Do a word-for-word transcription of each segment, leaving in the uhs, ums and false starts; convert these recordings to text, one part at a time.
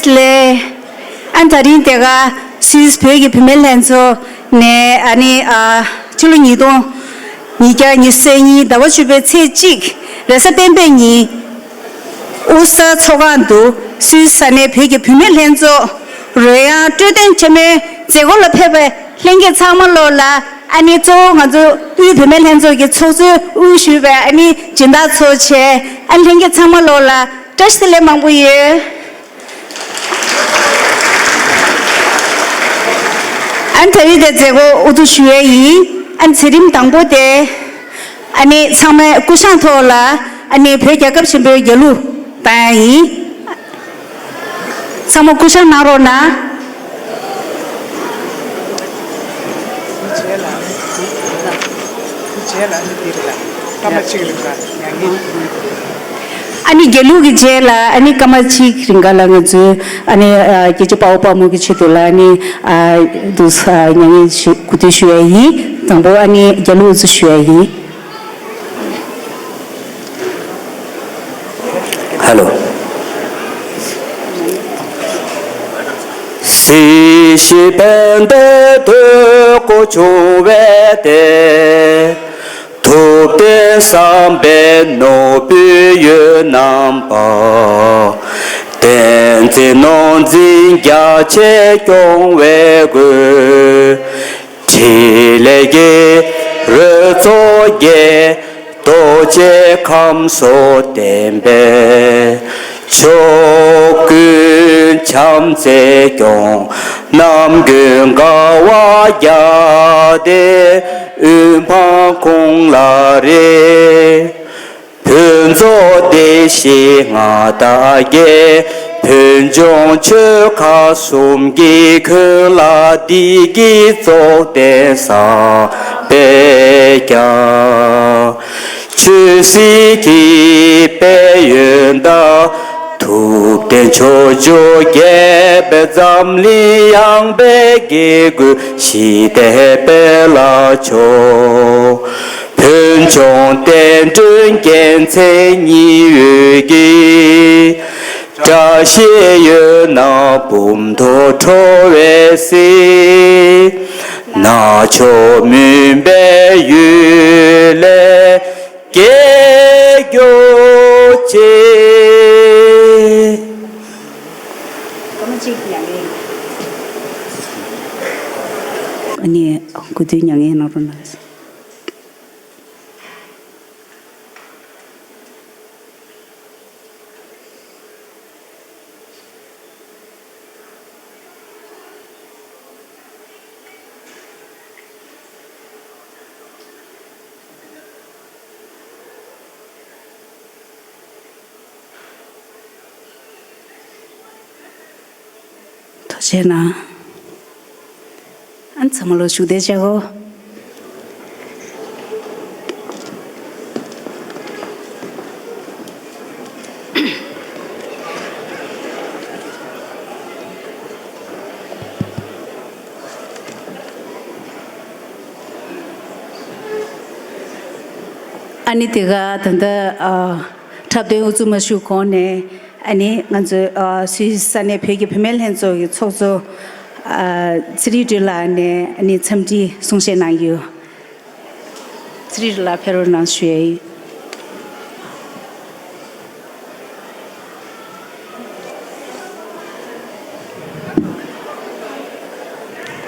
ལགས། ཨ་ནི་དེ་རིང་དེ་ག་སུད་སི་བོད་ཀྱི་བུད་མེད་ལྷན་ཚོགས་ནས་ཨ་ནི་ཨ་ཕྱི་ལོ་ཉིས་སྟོང་ཉིས་བརྒྱ་ཉི་ཤུ་རྩ་གཉིས་ཟླ་བ་བཅུ་པའི་ཚེས་གཅིག་རེས་གཟའ་སྤེན་པའི་ཉིན་ཨུ་ས་ཚོགས་ཁང་དུ་སུད་སི་ས་གནས་བོད་ཀྱི་བུད་མེད་ལྷན་ཚོགས་རོལ་དབྱངས་སྤྲོད་སྟོན་ཆེན་མོའི་མཛད་སྒོ་ལ་ཕེབས་པའི་ལྷན་རྒྱས་ཚང་མ་ལོག་ལ། ཨ་ནི་གཙོ་བོ་ང་ཚོ་དབུས་བུད་མེད་ལྷན་ཚོགས་ཀྱི་ཚོགས་གཙོས་དབུ་བཞུགས་པའི་ཨ་ནི་སྦྱིན་བདག་ཚོ་བཅས་ཨ་ནི་ལྷན་རྒྱས་ཚང་མ་ལོག་ལ་བཀྲ་ཤིས་བདེ་ལེགས་མང་པོ་ཡོད། ཨ་ནི་ད་རེས་དེ་མཛད་སྒོ་དབུ་འཛུགས་ཞུ་ཡས་ཡིན། ཨ་ནི་མཛད་རིམ་དང་པོ་དེ་ཨ་ནི་ཚང་མས་སྐུ་བཞེངས་ཐོག་ལ་ཨ་ནི་བོད་རྒྱལ་ཁབ་ཆེན་པོའི་རྒྱལ་གླུ་བཏང་ཡས་ཡིན། ཚང་མ་སྐུ་བཞེངས་གནང་རོགས་གནང་། ཨ་ནི་རྒྱལ་གླུ་གི་རྗེས་ལ་ཨ་ནི་སྐར་མ་གཅིག་རིང་ག་ལ་ང་ཚོས་ཨ་ནི་ཨ་རྒྱལ་གཅེས་དཔའ་བོ་དཔའ་མོ་གི་ཆེད་དུ་ལ་ཨ་ནི་ཨ་དུ་ས་མྱ་ངན་ཞུ་གུས་འདུད་ཞུ་ཡས་ཡིན། དང་པོ་ཨ་ནི་རྒྱལ་གླུ་འདི་ཚོ་ཞུ་ཡས་ཡིན། ཧ་ལོ། སྲིད་ཞི་བན་དེ་དུ་གོ་བྱུང་བས་ཏེ། ཐུབ་བསྟན་བསམ་པའི་ནོར་བུས་ཡུན་རྣམ་པ། བསྟན་འཛིན་ནོར་འཛིན་རྒྱ་ཆེ་སྐྱོང་བའི་སྒོས། འཕྲིན་ལས་ཀྱི་རོལ་མཚོ་རྒྱས། རྡོ་རྗེ་ཁམས་སོགས་བསྟན་པའི་ཕྱོགས་ཀུན་བྱམས་བརྩེས་སྐྱོང་། རྣམ་ཀུན་དགའ་བ་རྒྱལ་ཏེ་དབུ་འཕང་ཁོང་ལ་རེག། ཕུན་ཚོགས་བདེ་གཤེགས་མངའ་བདག་རྒྱལ། ཕུན་ཕྱུག་ཆོལ་ཁ་གསུམ་གྱི་མགོན་ལ། བདེ་སྐྱིད་རྫོགས་ལྡན་བསམ་པས་ཀྱང་། ཆོས་སྲིད་ཀྱི་དཔལ་ཡོན་དང་། ཐུབ་བསྟན་ཕྱོགས་བཅུར་རྒྱས་པའི་འཛམ་གླིང་ཡངས་པའི་རྒྱལ་ཀུན་ཞི་བདེ་དཔལ་ལ་འབྱོར། ཕུན་ཚོགས་བསྟན་འགྲོའི་རྒྱལ་མཚན་ཉི་འོད་ཀྱིས། བཀྲ་ཤིས་འོད་སྣང་འབུམ་དུ་འཕྲོ་བའི་གསེང་། ནག་ཕྱོགས་མུན་པའི་གཡུལ་ལས་རྒྱལ་གྱུར་ཅིག། ཨ་ནི་གུས་འདུད་མྱ་ངན་གནང་རོགས་གནང་། ཐུགས་རྗེ་གནང་། ཨ་ཚང་མ་ལོ་བཞུགས་བསྡད་བྱ་གོ། ཨ་ནི་དེ་ག་ད་ལྟ་ཨ། འཁྲབ་སྟོན་དབུ་འཛུགས་མ་ཞུ་གོང་ནས་ཨ་ནི་ང་ཚོའི་ཨ་སུད་སི་ས་གནས་བོད་ཀྱི་བུད་མེད་ལྷན་ཚོགས་ཀྱི་ཚོགས་གཙོ་ཨ་ཚེ་རིང་སྒྲོལ་ལགས་ནས་ཨ་ནི་འཚམས་འདྲི་གསུང་བཤད་གནང་རྒྱུ། ཚེ་རིང་སྒྲོལ་ལགས་ཕེབས་རོགས་གནང་ཞུ་ཡས་ཡིན།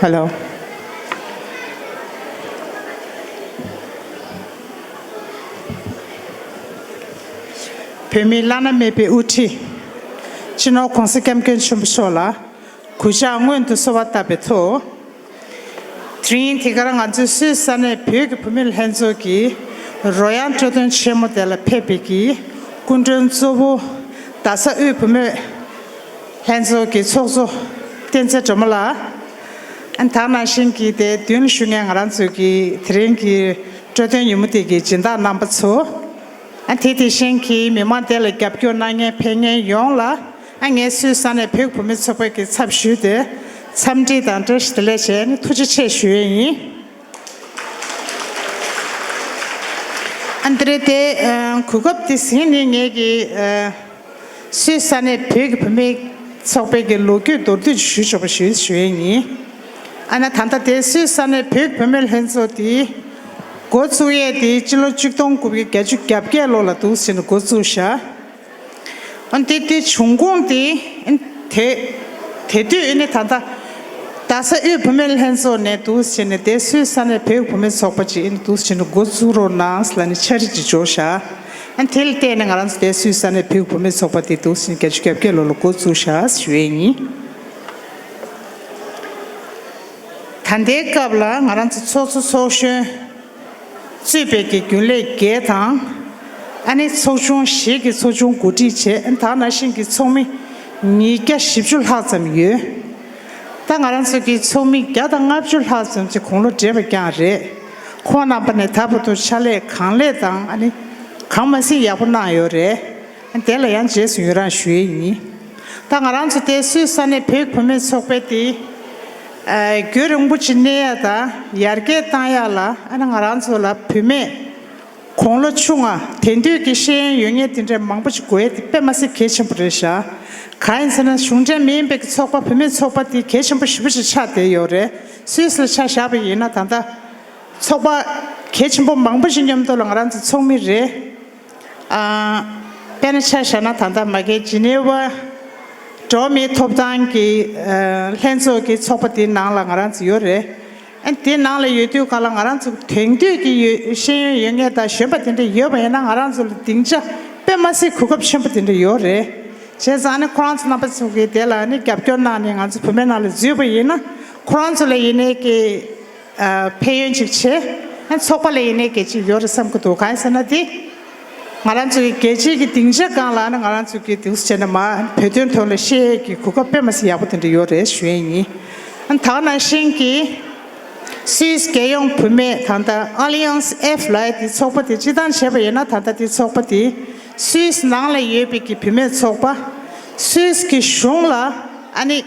ཧ་ལོ། བོད་མིའི་བླ་ན་མེད་པའི་དབུ་ཁྲིད། སྤྱི་ནོར་༧གོང་ས་༧སྐྱབས་མགོན་ཆེན་པོ་མཆོག་ལ་གུས་ཕྱག་སྔོན་དུ་གསོལ་བ་བཏབ་པའི་ཐོག་དེ་རིང་དེ་གར་ང་ཚོའི་སུད་སི་ས་གནས་བོད་ཀྱི་བུད་མེད་ལྷན་ཚོགས་ཀྱི་རོལ་དབྱངས་སྤྲོ་སྟོན་ཆེན་མོ་དེ་ལ་ཕེབས་པའི་གི་སྐུ་མགྲོན་གཙོ་བོ་རྡ་ས་དབུས་བུད་མེད་ལྷན་ཚོགས་ཀྱི་ཚོགས་གཙོ་བསྟན་འཛིན་སྒྲོལ་མ་ལགས། ཨ་ནི་ད་ནང་བཞིན་གྱི་དེ་མདུན་ལ་བཞུགས་མཁན་ང་རང་ཚོའི་གི་དེ་རིང་གི་སྤྲོ་སྟོན་ཉིན་མོ་དེ་གི་སྦྱིན་བདག་རྣམ་པ་ཚོ། ཨ་དེ་དེ་བཞིན་གྱི་མི་མང་དེ་ལ་རྒྱབ་སྐྱོར་གནང་མཁན་ཕེབས་མཁན་ཡོངས་ལ་ཨ་ངས་སུད་སི་ས་གནས་བོད་བུད་མེད་ཚོགས་པའི་གི་ཚབ་ཞུས་ཏེ་འཚམས་འདྲི་དང་བཀྲ་ཤིས་བདེ་ལེགས་བྱས་ནས་ཐུགས་རྗེ་ཆེ་ཞུ་ཡས་ཡིན། ཨ་འདི་རེད་དེ་ཨ་གོ་སྐབས་དེ་ཟིན་ནས་ངས་ཀྱི་ཨ་སུད་སི་ས་གནས་བོད་ཀྱི་བུད་མེད་ ཚོགས་པའི་གི་ལོ་རྒྱུས་མདོར་བསྡུས་ཞུས་ཆོག་པ་ཞུས་ཞུ་ཡས་ཡིན། ཨ་ན་ད་ལྟ་དེ་སུད་ས་གནས་བོད་བུད་མེད་ལྷན་ཚོགས་དེ་འགོ་བཙུགས་ཡས་དེ་སྤྱི་ལོ་ཆིག་སྟོང་དགུ་བརྒྱ་བརྒྱད་ཅུ་གྱ་བརྒྱད་ལོ་ལ་འདུག་ཟེར་ནས་འགོ་བཙུགས་ཤག་ཨ་དེ་དེ་བྱུང་ཁུངས་དེ་དེ་དེ་དུས་ཨ་ནི་ད་ལྟ་རྡ་ས་དབུས་བུད་མེད་ལྷན་ཚོགས་ནས་འདུག་ཟེར་ནས་དེ་སུད་ས་གནས་བོད་བུད་མེད་ཚོགས་པ་ཅིག་ཨ་ནི་འདུག་ཟེར་ནས་འགོ་བཙུགས་རོགས་གནང་ལབ་ནས་འཆར་གཞི་ཅིག་འབྱོར་ཤག་ཨ་དེ་ལ་བརྟེན་ནས་ང་རང་ཚོ་དེ་སུད་ས་གནས་བོད་བུད་མེད་ཚོགས་པ་དེ་འདུག་ཟེར་ནས་བརྒྱད་ཅུ་གྱ་བརྒྱད་ལོ་ལ་འགོ་བཙུགས་ཤག་ཞུ་ཡས་ཡིན། ད་ལྟའི་སྐབས་ལ་ང་རང་ཚོ་ཚོགས་གཙོ་ཚོགས་གཞོན་གཙོས་པའི་གི་རྒྱུན་ལས་བརྒྱད་དང་། ཨ་ནི་ཚོགས་ཆུང་བཞི་གི་ཚོགས་ཆུང་གོ་སྒྲིག་བྱས། ཨ་ནི་ད་ནང་བཞིན་གྱི་ཚོགས་མི་ཉིས་བརྒྱ་བཞི་བཅུ་ལྷག་ཙམ་ཡོད། ད་ང་རང་ཚོ་གི་ཚོགས་མི་བརྒྱ་དང་ལྔ་བཅུ་ལྷག་ཙམ་ཅིག་དགུང་ལོ་བགྲེས་པ་རྐྱང་རེད། ཁོང་རྣམ་པ་ནས་ད་བར་དུ་ཕྱག་ལས་གང་ལེགས་དང་ཨ་ནི་གང་མ་སྲིད་ཡག་པོ་གནང་ཡོད་རེད། དེ་ལ་ཡང་རྗེས་སུ་ཡི་རང་ཞུ་ཡས་ཡིན། ད་ང་རང་ཚོ་དེ་སུད་ས་གནས་བོད་བུད་མེད་ཚོགས་པའི་དེ་རྒྱུན་རིང་པོ་ཅིག་གནས་ཡ་དང་ཡར་རྒྱས་བཏང་ཡ་ལ་ཨ་ནི་ང་རང་ཚོ་ལ་བུད་མེད་དགུང་ལོ་ཆུང་བ་དེང་དུས་ཀྱི་ཤེས་ཡོན་ཡོད་མཁན་དེ་འདྲའི་མང་པོ་ཅིག་དགོས་ཡ་དེ་དཔེ་མ་སྲིད་གལ་ཆེན་པོ་རེད་ཤག་གང་ཡིན་ཟེར་ན་གཞུང་འབྲེལ་མིན་པའི་ཚོགས་པ་བུད་མེད་ཚོགས་པ་དེ་གལ་ཆེན་པོ་ཞེ་པོ་ཅིག་ཆགས་བསྡད་ཡོད་རེད། སུད་སི་ལ་ཆ་བཞག་པ་ཡིན་ན་ད་ལྟ་ཚོགས་པ་གལ་ཆེན་པོ་མང་པོ་ཞིག་མཉམ་དུ་ལ་ང་རང་ཚོ་ཚོགས་མི་རེད། ཨ། དཔེར་ན་ཆ་བཞག་ན་ད་ལྟ་མ་གི་ཇི་ནེ་ཝ་འགྲོ་བ་མིའི་ཐོབ་ཐང་གི་ཨ། ལྷན་ཚོགས་ཀྱི་ཚོགས་པ་དེའི་ནང་ལ་ང་རང་ཚོ་ཡོད་རེད། ཨ། དེའི་ནང་ལ་ཡོད་དུས་ག་ལ་ང་རང་ཚོ་དེང་དུས་ཀྱི་ཡོད་ཤེས་ཡོན་ཡོད་མཁན་དང་གཞོན་པ་དེ་འདྲ་ཡོད་པ་ཡིན་ན་ང་རང་ཚོ་ལ་སྡིངས་ཆ་དཔེ་མ་སྲིད་གོ་སྐབས་ཆེན་པོ་དེ་འདྲ་ཡོད་རེད། བྱས་ཙང་ནི་ཁོ་རང་ཚོ་རྣམ་པ་ཚོ་གིས་དེ་ལ་ནི་རྒྱབ་སྐྱོར་གནང་ནས་ང་ཚོ་བུད་མེད་ནང་ལ་འཛུལ་བ་ཡིན་ན་ཁོ་རང་ཚོ་ལ་ཡིན་ནའི་ཀྱི། ཨ། ཕན་ཡོན་ཅིག་བྱེད། ཨ། ཚོགས་པ་ལ་ཡིན་ནའི་གལ་ཆེ་ཡོད་རེད་བསམ་གྱི་འདུག་གང་ཡིན་ཟེར་ན་དེ། ང་རང་ཚོའི་རྒྱལ་སྤྱིའི་གི་སྡིངས་ཆ་སྒང་ལ་ནི་ང་རང་ཚོ་གི་དུས་བྱས་ན་མ་བོད་དོན་ཐོག་ལ་བཤད་ཡས་ཀྱི་གོ་སྐབས་དཔེ་མ་སྲིད་ཡག་པོ་དེ་འདྲ་ཡོད་རེད་ཞུ་ཡས་ཡིན། ཨ། ད་ནང་བཞིན་གྱི་སུད་སི་རྒྱལ་ཡོངས་བུད་མེད་ད་ལྟ་Alliance F་ལབ་ཡས་དེ་ཚོགས་པ་དེ་སྤྱི་བཏང་བྱས་པ་ཡིན་ན་ད་ལྟ་དེ་ཚོགས་པ་དེ་སུད་སི་ནང་ལ་ཡོད་པའི་གི་བུད་མེད་ཚོགས་པ་སུད་སི་གི་གཞུང་ལ་ཨ་ནི།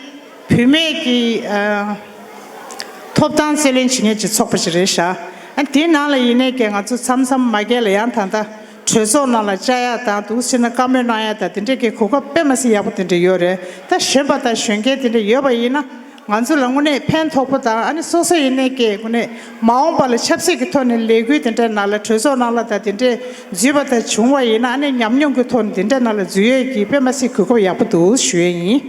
བུད་མེད་ཀྱི་ཨ། ཐོབ་ཐང་རྩོད་ལེན་བྱེད་མཁན་གྱི་ཚོགས་པ་ཞིག་རེད་ཤག་ཨ། དེའི་ནང་ལ་ཡིན་ནའི་ཀྱི་ང་ཚོ་མཚམས་མཚམས་མ་གི་ལ་ཡང་ད་ལྟ་གྲོས་ཚོགས་ནང་ལ་བཅར་ཡ་དང་འདུག་ཟེར་ན་བཀའ་མོལ་གནང་ཡ་དང་དེ་འདྲས་ཀྱི་གོ་སྐབས་དཔེ་མ་སྲིད་ཡག་པོ་དེ་འདྲ་ཡོད་རེད། ད་གཞོན་པ་དང་གཞོན་སྐྱེས་དེ་འདྲ་ཡོད་པ་ཡིན་ན་ང་ཚོ་ལ་དངོས་གནས་ཕན་ཐོགས་པོ་དང་ཨ་ནི་སོ་སོ་ཡིན་ནའི་ཀྱི་དངོས་གནས་མ་འོངས་པ་ལ་ཆབ་སྲིད་ཀྱི་ཐོག་ནས་ལས་འགུལ་དེ་འདྲའི་ནང་ལ་གྲོས་ཚོགས་ནང་ལ་དང་དེ་འདྲས་འཛུལ་བ་དང་བྱུང་བ་ཡིན་ན་ཨ་ནི་ཉམས་མྱོང་གི་ཐོག་ནས་དེ་འདྲའི་ནང་ལ་འཛུལ་ཡས་ཀྱི་དཔེ་མ་སྲིད་གོ་སྐབས་ཡག་པོ་འདུག་ཞུ་ཡས་ཡིན།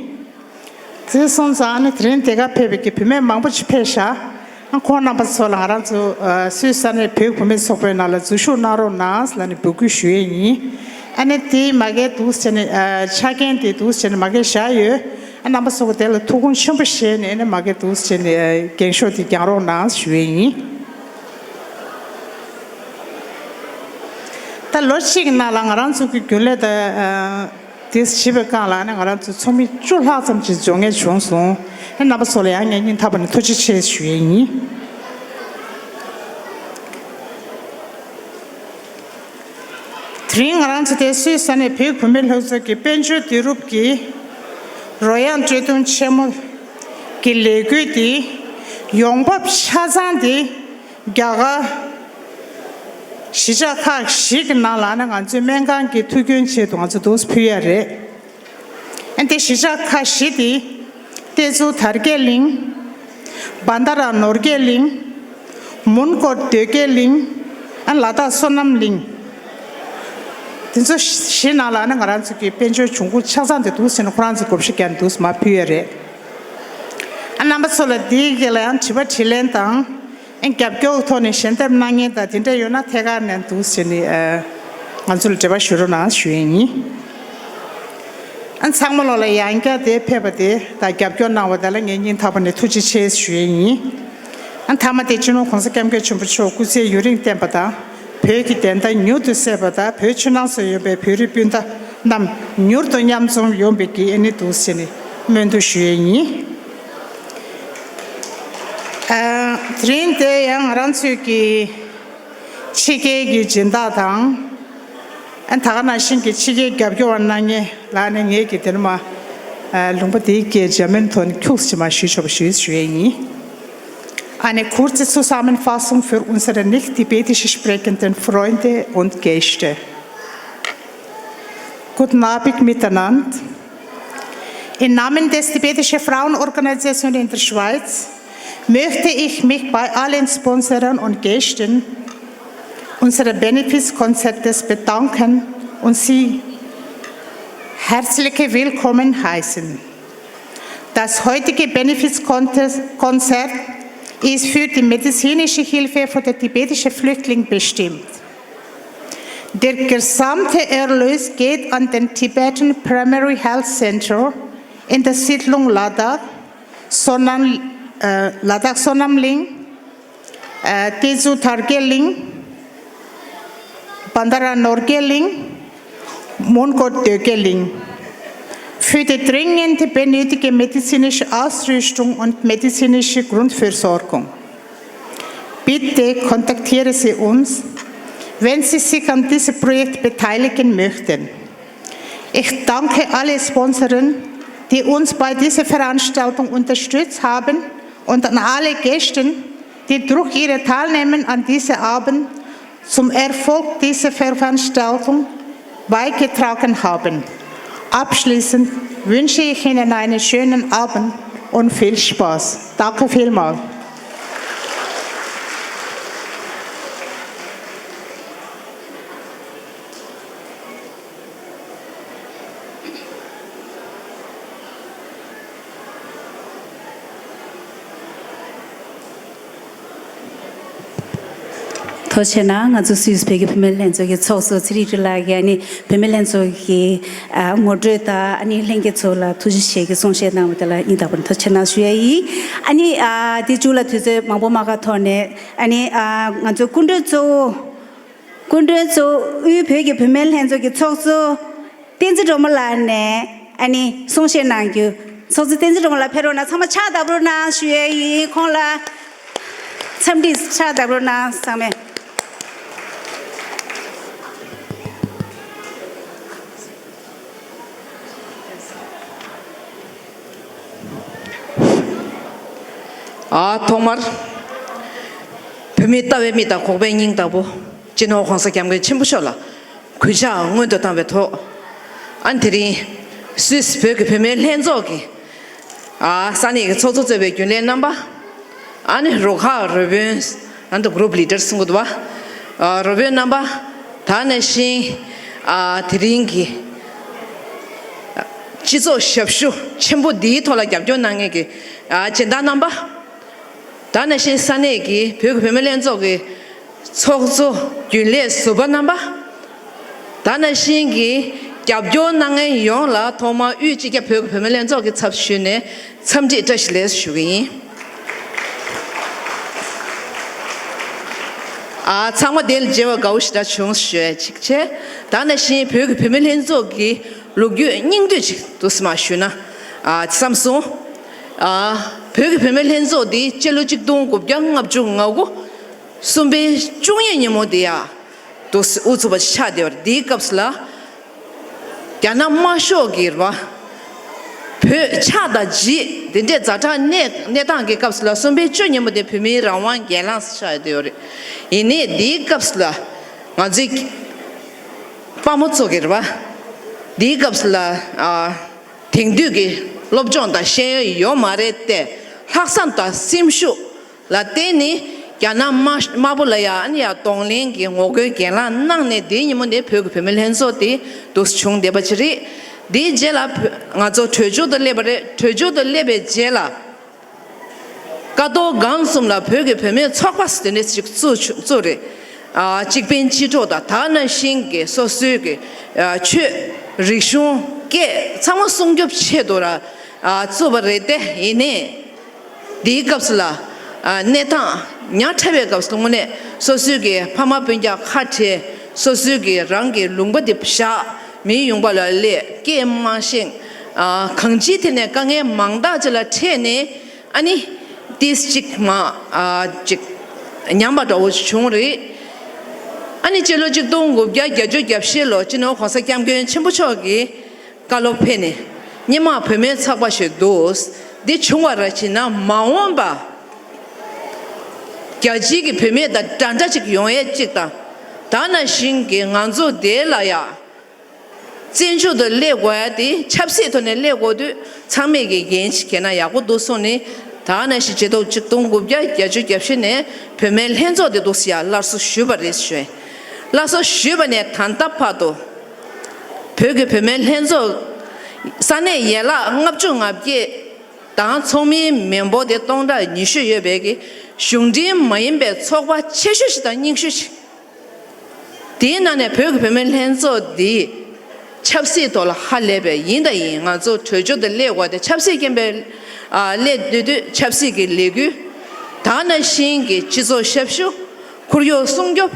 དེ་སོང་ཙང་ཨ་ནི་དེ་རིང་དེ་ག་ཕེབས་པའི་གི་བུད་མེད་མང་པོ་ཞིག་ཕེབས་ཤག་ཨ། ཁོང་རྣམ་པ་ཚོ་ལ་ང་རང་ཚོ་ཨ། སུད་སི་ས་གནས་བོད་བུད་མེད་ཚོགས་པའི་ནང་ལ་འཛུལ་ཞུགས་གནང་རོགས་གནང་ལབ་ནས་འབོད་སྐུལ་ཞུ་ཡས་ཡིན། ཨ་ནི་དེ་མ་གི་འདུག་ཟེར་ནས་ཨ། ཆ་རྐྱེན་དེ་འདུག་ཟེར་ནས་མ་གི་བཞག་ཡོད། ཨ། རྣམ་པ་ཚོ་གི་དེ་ལ་ཐུགས་ཁུངས་ཆེན་པོ་བཞེས་ནས་ཨ་ནི་མ་གི་འདུག་ཟེར་ནས་ཨ། འགེངས་ཤོག་དེ་བརྒྱངས་རོགས་གནང་ཞུ་ཡས་ཡིན། ད་ལོ་གཅིག་གི་ནང་ལ་ང་རང་ཚོ་གི་རྒྱུན་ལས་དང་ཨ། དེ་བྱེད་པའི་སྒང་ལ་ནི་ང་རང་ཚོ་ཚོགས་མི་བཅུ་ལྷག་ཙམ་ཅིག་འབྱོར་མཁན་བྱུང་སོང་། ཨ། རྣམ་པ་ཚོ་ལ་ཡང་ངས་སྙིང་ཐག་པ་ནས་ཐུགས་རྗེ་ཆེ་ཞུ་ཡས་ཡིན། དེ་རིང་ང་རང་ཚོ་དེ་སུད་སི་ས་གནས་བོད་བུད་མེད་ལྷན་ཚོགས་ཀྱི་དཔལ་འབྱོར་བསྡུ་རུབ་ཀྱི་རོལ་དབྱངས་སྤྲོ་བརྡུང་ཆེན་མོ་གི་ལས་འགུལ་འདི་ཡོང་འབབ་ཆ་ཚང་འདི། རྒྱ་གར་གཞིས་ཆགས་ཁག་བཞི་གི་ནང་ལ་ནི་ང་ཚོའི་སྨན་ཁང་གི་མཐུན་རྐྱེན་ཆེད་དུ་ང་ཚོ་འདུག་ཕུལ་ཡ་རེད། ཨ། འདི་གཞིས་ཆགས་ཁག་བཞི་དེ་ཏེ་ཛུ་དར་རྒྱས་གླིང་། བྷན་དྷ་ར་ནོར་རྒྱས་གླིང་། མོན་གྷོ་སྟོད་རྒྱས་གླིང་། ཨ། ལ་དྭགས་སོ་ནམ་གླིང་། དེ་ཚོ་བཞི་ནང་ལ་ནི་ང་རང་ཚོ་གི་དཔལ་འབྱོར་འབྱུང་ཁུངས་ཆ་ཚང་དེ་འདུག་ཟེར་ནས་ཁོ་རང་ཚོ་བགོ་བཤའ་བརྒྱབ་ནས་འདུག་མར་ཕུལ་ཡ་རེད། ཨ། རྣམ་པ་ཚོ་ལ་འདིའི་སྒང་ལ་ཡང་དྲི་བ་དྲིས་ལན་དང་། ཨ། རྒྱབ་སྐྱོར་ཐོག་ནས་ཞལ་འདེབས་གནང་མཁན་དང་དེ་འདྲ་ཡོད་ན་ཐད་ཀར་ནས་འདུག་ཟེར་ནས་ཨ། ང་ཚོ་ལ་འབྲེལ་བ་ཞུ་རོགས་གནང་ཞུ་ཡས་ཡིན། ཨ། ཚང་མ་ལོ་ལ་ཡང་བསྐྱར་དེ་ཕེབས་པ་དེ་དང་རྒྱབ་སྐྱོར་གནང་བ་དེ་ལ་ངས་སྙིང་ཐག་པ་ནས་ཐུགས་རྗེ་ཆེ་ཞུ་ཡས་ཡིན། ཨ། མཐའ་མ་དེ་སྤྱི་ནོར་༸གོང་ས་༸སྐྱབས་མགོན་ཆེན་པོ་མཆོག་སྐུ་ཚེ་ཡུན་རིང་བརྟན་པ་དང་། བོད་ཀྱི་བདེན་མཐའ་མྱུར་དུ་གསལ་བ་དང་། བོད་ཕྱི་ནང་སོགས་ཡོད་པའི་བོད་རིགས་སྤུན་ཟླ་རྣམས་མྱུར་དུ་མཉམ་འཛོམས་ཡོང་བའི་གི་ཨ་ནི་འདུག་ཟེར་ནས་སྨོན་འདུན་ཞུ་ཡས་ཡིན། ཨ། དེ་རིང་དེ་ཡང་ང་རང་ཚོའི་གི་ཕྱི་རྒྱལ་གྱི་སྦྱིན་བདག་དང་། ཨ། ད་ག་ནང་བཞིན་གྱི་ཕྱི་རྒྱལ་རྒྱབ་སྐྱོར་བ་གནང་མཁན་ལ་ནི་ངེད་ཀྱི་དེ་ནི་མ། ཨ། ལུང་པ་དེའི་སྐད་འཇར་མན་ཐོག་ནས་ཁྱུག་ཙམ་མ་ཞུས་ཆོག་པ་ཞུས་ཞུ་ཡས་ཡིན། Eine kurze Zusammenfassung für unsere nicht tibetisch sprechenden Freunde und Gäste. Guten Abend miteinander. Im Namen des Tibetische Frauenorganisation in der Schweiz möchte ich mich bei allen Sponsoren und Gästen unseres Benefizkonzertes bedanken und sie herzlich willkommen heißen. Das heutige Benefizkonzert ist für die medizinische Hilfe für die tibetischen Flüchtlinge bestimmt. Der gesamte Erlös geht an den Tibetan Primary Health Center in der Siedlung Ladakh, Sonam, äh, Ladakh Sonam Ling, äh, Tezu Targe Ling, Bandara Norge Ling, Mongot Döge Ling, für die dringend benötigte medizinische Ausrüstung und medizinische Grundversorgung. Bitte kontaktieren Sie uns, wenn Sie sich an diesem Projekt beteiligen möchten. Ich danke alle Sponsoren, die uns bei dieser Veranstaltung unterstützt haben, und an alle Gäste, die durch ihr Teilnehmen an diesem Abend zum Erfolg dieser Veranstaltung beigetragen haben. Abschließend wünsche ich Ihnen einen schönen Abend und viel Spaß. Danke vielmals. ཐུགས་རྗེ་གནང་། ང་ཚོ་སུད་སི་བོད་ཀྱི་བུད་མེད་ལྷན་ཚོགས་ཀྱི་ཚོགས་གཙོ་ཚེ་རིང་སྒྲོལ་ལགས་ཀྱིས་ཨ་ནི་བུད་མེད་ལྷན་ཚོགས་ཀྱི་ཨ་ངོ་སྤྲོད་དང་ཨ་ནི་ལྷན་རྒྱས་ཚོ་ལ་ཐུགས་རྗེ་ཆེ་གི་གསུང་བཤད་གནང་བ་དེ་ལ་སྙིང་ཐག་པ་ནས་ཐུགས་རྗེ་གནང་ཞུ་ཡ་ཡིན། ཨ་ནི་ཨ་དེ་མཇུག་ལ་དུས་ཚོད་མང་པོ་མ་བཀག་ཐོག་ནས་ཨ་ནི་ཨ་ང་ཚོ་སྐུ་མགྲོན་གཙོ་བོ། སྐུ་མགྲོན་གཙོ་བོ་དབུས་བོད་ཀྱི་བུད་མེད་ལྷན་ཚོགས་ཀྱི་ཚོགས་གཙོ་བསྟན་འཛིན་སྒྲོལ་མ་ལགས་ནས་ཨ་ནི་གསུང་བཤད་གནང་རྒྱུ། ཚོགས་གཙོ་བསྟན་འཛིན་སྒྲོལ་མ་ལགས་ཕེབས་རོགས་གནང་། ཚང་མ་ཕྱག་བརྡབ་རོགས་གནང་ཞུ་ཡས་ཡིན། ཁོང་ལ་འཚམས་འདྲི་ཕྱག་བརྡབ་རོགས་གནང་ཚང་མས། ཨ་ཐོག་མར་བོད་མིའི་ལྟ་བའི་མིག་དང་གོ་བའི་སྙིང་ལྟ་བུ་སྤྱི་ནོར་༸གོང་ས་༸སྐྱབས་མགོན་ཆེན་པོ་མཆོག་ལ་གུས་ཕྱག་སྔོན་དུ་བཏང་བའི་ཐོག་ཨ་ནི་དེ་རིང་སུད་སི་བོད་ཀྱི་བུད་མེད་ལྷན་ཚོགས་ཀྱི་ཨ་ས་གནས་ཀྱི་ཚོགས་གཙོ་གཙོས་པའི་རྒྱུན་ལས་རྣམ་པ། ཨ་ནི་རུ་ཁག་རུ་དཔོན། ཨ་ནི་གུ་རུབ་ལི་ཌར་གསུང་གི་འདུག་བ། ཨ་རུ་དཔོན་རྣམ་པ། ད་ནང་བཞིན་ཨ་དེ་རིང་གི་སྤྱི་ཚོགས་ཞབས་ཞུ་ཆེན་པོ་འདིའི་ཐོག་ལ་རྒྱབ་སྐྱོར་གནང་མཁན་གྱི་ཨ་སྦྱིན་བདག་རྣམ་པ། ད་ནང་བཞིན་ས་གནས་ཀྱི་བོད་ཀྱི་བུད་མེད་ལྷན་ཚོགས་ཀྱི་ཚོགས་གཙོ་རྒྱུན་ལས་ཟུར་པ་རྣམ་པ། ད་ནང་བཞིན་གྱི་རྒྱབ་སྐྱོར་གནང་མཁན་ཡོངས་ལ་ཐོག་མར་དབུས་སྤྱི་ཁྱབ་བོད་ཀྱི་བུད་མེད་ལྷན་ཚོགས་ཀྱི་ཚབ་ཞུས་ནས་འཚམས་འདྲི་བཀྲ་ཤིས་བདེ་ལེགས་ཞུ་གི་ཡིན། ཨ་ཚང་མ་དེ་ལ་མཇལ་བ་དགའ་བོ་ཞེ་དྲག་བྱུང་ཞུ་ཡ་གཅིག་བྱས། ད་ནང་བཞིན་བོད་ཀྱི་བུད་མེད་ལྷན་ཚོགས་ཀྱི་ལོ་རྒྱུས་སྙིང་བསྡུས་ཅིག་ཏུ་སེམས་ཞུས་ན། ཨ་བསམ་སོང་། ཨ་བོད་ཀྱི་བུད་མེད་ལྷན་ཚོགས་འདི་སྤྱི་ལོ་གཅིག་སྟོང་དགུ་བརྒྱ་ལྔ་བཅུ་ང་དགུ་གསུམ་པའི་བཅུ་གཉིས་ཉིན་མོ་དེ་ཡ། དུ་དབུ་ཚུགས་པ་ཆགས་བསྡད་པ་རེད། དེའི་སྐབས་སུ་ལ་རྒྱ་ནག་དམར་ཤོག་གིས་རེད་བ། བོད་ཆགས་དང་རྗེས་དེ་འདྲའི་ཛ་དྲག་གནས་གནས་སྟངས་ཀྱི་སྐབས་སུ་ལ་གསུམ་པའི་བཅུ་ཉིན་མོ་དེ་བོད་མིའི་རང་དབང་སྒེར་ལངས་སུ་ཆགས་བསྡད་ཡོད་རེད། ཡིན་ནའི་དེའི་སྐབས་སུ་ལ་ང་ཚོའི་དཔའ་མོ་ཚོ་གིས་རེད་བ། དེའི་སྐབས་སུ་ལ་ཨ་དེང་དུས་ཀྱི་སློབ་སྦྱོང་དང་ཤེས་ཡོན་ཡོད་མ་རེད་དེ། ལྷག་བསམ་དང་སེམས་ཤུགས་ལ་བརྟེན་ནས་རྒྱ་ནག་དམར་དམར་པོ་ལ་ཡང་ཡང་གདོང་ལེན་གྱི་ངོ་རྒོལ་གྱེན་ལངས་གནང་ནས། དེའི་ཉིན་མོ་ནས་བོད་ཀྱི་བུད་མེད་ལྷན་ཚོགས་དེ་འདུག་སེ་བྱུང་བསྡད་པ་ཅིག་རེད། དེའི་རྗེས་ལ་བོད་ང་ཚོ་བྲོས་བྱོལ་དུ་སླེབས་པ་རེད། བྲོས་བྱོལ་དུ་སླེབས་པའི་རྗེས་ལ་ཀ་རྡོར་སྒང་གསུམ་ལ་བོད་ཀྱི་བུད་མེད་ཚོགས་པ་དེ་འདྲ་ཞིག་བཙུགས་བཙུགས་རེད། ཨ་གཅིག་ཕན་གཅིག་གྲོགས་དང་། ད་ནང་བཞིན་གྱི་སོ་སོའི་གི་ཨ་ཆོས་རིག་གཞུང་སྐད་ཚང་མ་སྲུང་སྐྱོབ་ཆེད་དུ་ར་ཨ་བཙུགས་པ་རེད་དེ། ཡིན་ནའི་དེའི་སྐབས་སུ་ལ་ཨ་གནས་སྟངས་ཉག་ཕྲ་བའི་སྐབས་སུ་དངོས་གནས་སོ་སོའི་གི་ཕ་མ་སྤུན་ཀྱག་ཁ་བྲལ། སོ་སོའི་གི་རང་གི་ལུང་པ་དེ་བཞག་མིའི་ཡུལ་ལ་སླེབས། སྐད་མ་ཤེས། ཨ་གང་ཅིའི་ཐད་ནས་དཀའ་ངལ་མང་དག་ཅིག་ལ་འཕྲད་ནས། ཨ་ནི་ཏིས་གཅིག་མ་ཨ་གཅིག་ཉམས་པ་འདྲ་བོ་བྱུང་རེད། ཨ་ནི་སྤྱི་ལོ་གཅིག་སྟོང་དགུ་བརྒྱ་བརྒྱད་ཅུ་གྱ་བཞི་ལོ་སྤྱི་ནོར་༸གོང་ས་༸སྐྱབས་མགོན་ཆེན་པོ་མཆོག་གིས་བཀའ་སློབ་ཕེབས་ནས་སྔོན་མ་བུད་མེད་ཚོགས་པ་ཞིག་འདུག་འདི་བྱུང་བ་ར་བྱས་ན་མ་འོངས་པ་རྒྱལ་སྤྱིའི་གི་བུད་མེད་དང་འདྲ་འདྲ་ཅིག་ཡོང་ཡས་གཅིག་དང་། ད་ནང་བཞིན་གྱི་ང་ཚོ་དེ་ལ་ཡ། བཙན་བྱོལ་དུ་སླེབས་དགོས་ཡ་དེ་ཆབ་སྲིད་ཐོག་ནས་སླེབས་དགོས་དུས་ཚང་མས་ཀྱི་འགན་ཞིག་འཁྱེར་ན་ཡག་པོ་འདུག་གསུངས་ནས། ད་ནང་བཞིན་ཆིག་སྟོང་དགུ་བརྒྱ་བརྒྱད་ཅུ་གྱ་བཞི་ནས་བུད་མེད་ལྷན་ཚོགས་དེ་འདུག་སེ་ཡ་སླར་གསོ་ཞུས་པ་རེད་ཞུ། སླར་གསོ་ཞུས་པ་ནས་ད་ལྟ་བར་དུ་བོད་ཀྱི་བུད་མེད་ལྷན་ཚོགས་ས་གནས་ཡན་ལག་ལྔ་བཅུ་ང་བརྒྱད་དང་ཚོགས་མིའི་མི་འབོར་དེ་སྟོང་ཕྲག་ཉི་ཤུ་ཡོད་པའི་གི་གཞུང་འབྲེལ་མ་ཡིན་པའི་ཚོགས་པ་ཆེ་ཤོས་ཤིག་དང་རྙིང་ཤོས་ཤིག་དེའི་ནང་ནས་བོད་ཀྱི་བུད་མེད་ལྷན་ཚོགས་འདི་ཆབ་སྲིད་ཐོག་ལ་ཧ་ལས་པའི་ཡིན་དང་ཡིན། ང་ཚོ་བྲོས་བྱོལ་དུ་སླེབས་དགོས་ཏེ་ཆབ་སྲིད་རྐྱེན་པས་ཨ་སླེབས་དུས་དུས་ཆབ་སྲིད་ཀྱི་ལས་འགུལ། ད་ནང་བཞིན་གྱི་སྤྱི་ཚོགས་ཞབས་ཞུ། ཁོར་ཡུག་སྲུང་སྐྱོབ།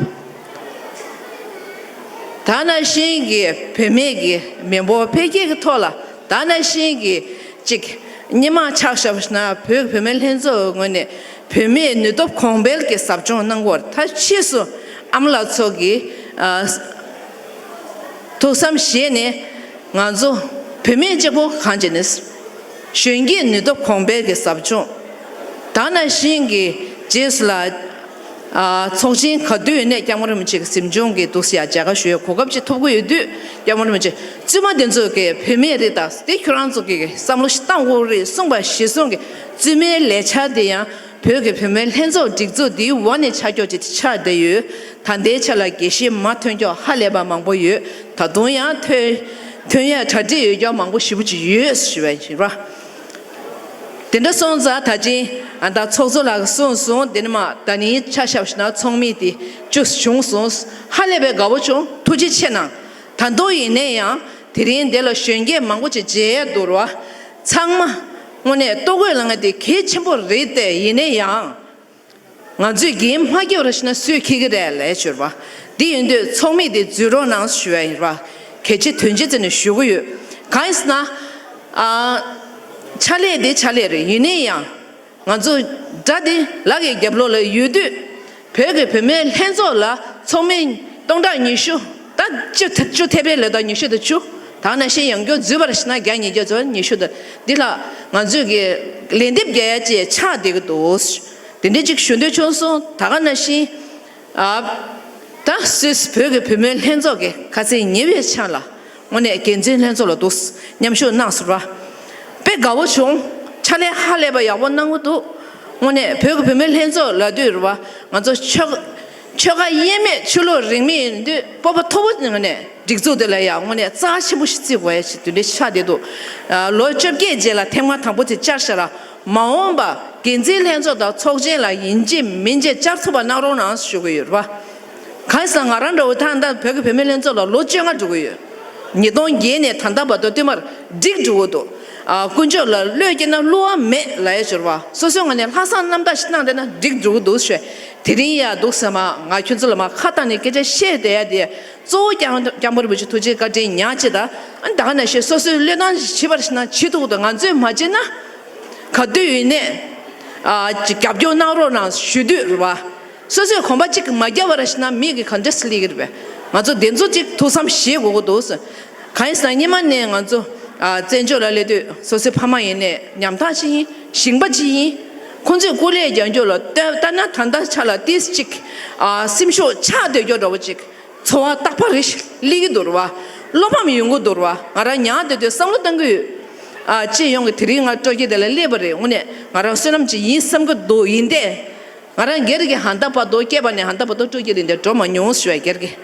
ད་ནང་བཞིན་གྱི་བུད་མེད་ཀྱི་མི་འབོར་འཕེལ་རྒྱས་ཀྱི་ཐོག་ལ། ད་ནང་བཞིན་གྱི་ཅིག་སྔོན་མ་ཆ་བཞག་ན་བོད་བུད་མེད་ལྷན་ཚོགས་ངོས་ནས་བུད་མེད་ནུས་སྟོབས་གོང་འཕེལ་གྱི་ཟབ་སྦྱོང་གནང་བར་མཐའ་ཕྱིས་སུ་ཨ་མ་ལགས་ཚོ་གིས་ཨ་ཐུགས་བསམ་བཞེས་ནས་ང་ཚོ་བུད་མེད་གཅིག་པོ་གང་བྱས་ནས་གཞོན་སྐྱེས་ནུས་སྟོབས་གོང་འཕེལ་གྱི་ཟབ་སྦྱོང་། ད་ནང་བཞིན་གྱི་རྗེས་སུ་ལ་ཨ་ཚོགས་ཆེན་ག་དུས་ཡིན་ནའི་སྐྱབས་མགོན་རིན་པོ་ཆེ་གི་གཟིམ་ཆུང་གི་འདུག་སེ་ཡ་མཇལ་ཁ་ཞུ་ཡའི་གོ་སྐབས་ཅིག་ཐོབ་ཀྱི་ཡོད་དུས། སྐྱབས་མགོན་རིན་པོ་ཆེ་བཙུན་མ་དེ་ཚོ་གི་བུད་མེད་རེད་ད། དེ་ཁྱོད་རང་ཚོ་གི་བསམ་བློ་ཞིག་བཏང་དགོས་རེད་གསུངས་པ་གཞིར་བཟུང་གི་བཙུན་མའི་ལས་འཆར་དེ་ཡང་བོད་ཀྱི་བུད་མེད་ལྷན་ཚོགས་སྒྲིག་འཛུགས་འདིའི་འོག་ནས་ཆགས་ཀྱོག་ཅིག་ཆགས་བསྡད་ཡོད། ད་ལྟའི་ཆ་ལ་དགེ་བཤེས་མ་ཐོན་ཀྱོག་ཧ་ལས་པ་མང་པོ་ཡོད། ད་དུང་ཡང་ཐོན་ཐོན་ཡ་གྲ་སྒྲིག་ཡོད་ཀྱོག་མང་པོ་ཞེ་པོ་ཅིག་ཡོད་ཞུ་བ་ཡིན་ར། དེ་འདྲ་སོང་ཙང་ད་ཅིང་ཨ་ད་ཚོགས་གཙོ་ལགས་གསུངས་སོང་། དེ་ནི་མ་ད་ནི་ཆ་བཞག་ཞིག་ན་ཚོགས་མི་དེ་བཅུ་བྱུང་སོང་། ཧ་ལས་པའི་དགའ་བོ་བྱུང་། ཐུགས་རྗེ་ཆེ་གནང་། ད་དུང་ཡིན་ནའི་ཡང་དེ་རིང་འདི་ལ་གཞོན་སྐྱེས་མང་པོ་ཅིག་མཇལ་ཡ་འདུག་ར། ཚང་མ་དངོས་གནས་ལྟོ་གོས་ལ་ང་དེ་གལ་ཆེན་པོ་རེད་དེ། ཡིན་ནའི་ཡང་ང་ཚོས་འགན་མ་འཁྱེར་བ་ཞིག་ན་སུས་འཁྱེར་གི་རེད་ལས་ཞུ་བ། འདི་ཡིན་དུས་ཚོགས་མི་དེ་འཛུལ་རོགས་གནང་ཞུ་བ་ཡིན་ར། གལ་ཆེ་དོན་ཆེ་བརྩིས་ནས་ཞུ་གི་ཡོད། གང་ཡིན་ཟེར་ན། ཨ་ཕྱག་ལས་དེ་ཕྱག་ལས་རེད། ཡིན་ནའི་ཡང་ང་ཚོ་དགྲ་དེ་ལག་གི་རྒྱབ་ལོགས་ལ་ཡོད་དུས། བོད་ཀྱི་བུད་མེད་ལྷན་ཚོགས་ལ་ཚོགས་མི་སྟོང་ཕྲག་ཉི་ཤུ། ད་བཅུ་བཅུ་ཐེ་བའི་ལས་དང་ཉི་ཤུ་དང་བཅུ། ད་ནང་བཞིན་ཡང་སྐྱོར་འཛུལ་བར་ཞིག་ན་བརྒྱ་ཉིས་བརྒྱ་ཚོ་ཉི་ཤུ་དང་འདི་ལ་ང་ཚོས་ཀྱི་ལན་འདེབས་རྒྱག་ཡ་ཅེས་ཆགས་བསྡད་ཀྱི་འདུག་དེ་འདྲའི་ཅིག་ཞུ་འདོད་བྱུང་སོང་། ད་ག་ནང་བཞིན་ཨ་ད་སུད་སི་བོད་ཀྱི་བུད་མེད་ལྷན་ཚོགས་ཀྱི་ཁ་སང་ཉེ་བའི་ཆར་ལ་དངོས་གནས་འགན་འཛིན་ལྷན་ཚོགས་ལ་འདུག་མཉམ་ཞུགས་གནང་སོང་ར། དཔེ་དགའ་བོ་བྱུང་། ཕྱག་ལས་ཧ་ལས་པ་ཡག་པོ་གནང་གི་འདུག་དངོས་གནས་བོད་ཀྱི་བུད་མེད་ལྷན་ཚོགས་ལབ་དུས་རེད་བ། ང་ཚོ་ཆོལ་ཆོལ་ཁ་དབྱེར་མེད་ཆོས་ལུགས་རིས་མེད་ཡིན་དུས་སྤོབས་པ་མཐོ་པོ་ངང་ནས་སྒྲིག་འཛུགས་དེ་ལ་ཡང་དངོས་གནས་རྩ་ཆེན་པོ་ཞིག་བརྩི་དགོས་ཡ་ཞིག་དེ་འདྲའི་ཆགས་བསྡད་འདུག་ཨ་ལོ་བཅོ་བརྒྱད་རྗེས་ལ་ཐེངས་མ་དང་པོ་དེ་བཅར་ཤག་ར། མ་འོངས་པ་འགན་འཛིན་ལྷན་ཚོགས་དང་ཚོགས་ཆེན་ལ་ཡིན་གཅིག་མིན་གཅིག་བཅར་ཐུབ་པ་གནང་རོགས་གནང་ཞུ་གི་ཡོད་རེད་བ། གང་ཡིན་ཟེར་ན་ང་རང་འདྲ་བོ་ད་ལྟ་བོད་ཀྱི་བུད་མེད་ལྷན་ཚོགས་ལ་ལོ་བཅོ་ལྔ་འགྲོ་གི་ཡོད། ཉིས་སྟོང་བརྒྱད་ནས་ད་ལྟ་བར་དུ་བསྟུད་མར་འགྲིག་འགྲོ་གི་འདུག་ཨ་དཀོན་མཆོག་ལ་བློས་བཀལ་ན་བསླུ་བ་མེད་ལབ་ཡ་ཞོར་བ། སོ་སོའི་ངོས་ནས་ལྷག་བསམ་རྣམ་དག་ཞིག་གནང་བསྡད་ན་འགྲིག་འགྲོ་གི་འདུག་ཞུས། དེ་རིང་ཡ་འདུག་ཟེར་མ་ང་ཁྱོད་ཚོ་ལ་མ་ཁ་བཏང་ནས་སྐད་ཆ་བཤད་བསྡད་ཡ་དེ་གཙོ་བོ་སྐྱབས་སྐྱབས་མགོན་རིན་པོ་ཆེ་ཐུགས་རྗེ་བཀའ་དྲིན་ཉག་གཅིག་དང་། ཨ་ད་ག་ནང་བཞིན་སོ་སོའི་བློས་བཏང་ཞིག་བྱེད་པར་ཞིག་ན་བྱེད་ཐུབ་འདུག་ང་ཚོས་མ་བྱེད་ན་ག་དུས་ཡིན་ནས་ཨ་ཅིག་རྒྱབ་སྐྱོར་གནང་རོགས་གནང་ཞུ་དུས་རེད་བ། སོ་སོས་གོམ་པ་གཅིག་མ་བརྒྱབ་པར་ཞིག་ན་མི་གིས་ག་འདྲས་སླེབས་ཀྱི་རེད་པས། ང་ཚོ་དེ་ཚོ་གཅིག་ཐུགས་བསམ་བཞེས་དགོས་ཀྱི་འདུག་ཟེར། གང་ཡིན་ཟེར་ན་སྔོན་མ་ནས་ང་ཚོ་ཨ་བཙན་བྱོལ་ལ་སླེབས་དུས་སོ་སོའི་ཕ་མ་ཡིན་ནས་ཉམ་ཐག་ཅིག་ཡིན། ཞིང་པ་ཅིག་ཡིན། ཁོང་ཚོས་སྐུ་ལས་རྒྱག་རྒྱུ་ལ་ལྟ་ལྟ་ན་ད་ལྟ་ཆ་ལ་ཏིས་གཅིག་ཨ་སེམས་ཤུགས་ཆག་སྡོད་རྒྱུ་འདྲ་བོ་ཅིག་འཚོ་བ་རྟག་པ་རེ་ཞིག་སླེབས་ཀྱི་འདུག་རེད་བ། བློ་ཕམ་ཡོང་གི་འདུག་རེད་བ། ང་རང་ཉག་སྡོད་དུས་བསམ་བློ་གཏོང་གི་ཡོད། ཨ་སྤྱི་ཡོངས་ཀྱི་དེ་རིང་ང་སྤྲོ་སྐྱིད་དེ་ལ་སླེབས་པ་རེད། དངོས་གནས་ང་རང་བསོད་ནམས་ཅིག་ཡིན་བསམ་གྱི་འདུག་ཡིན་ཏེ། ང་རང་སྒེར་གྱི་ཧན་ད་བར་དུ་སྐྱེས་པ་ནས་ཧན་ད་བར་དུ་སྤྲོ་སྐྱིད་དེ་འདྲ་འགྲོ་མ་མྱོང་ཞུ་བའི་སྒེར་གྱི།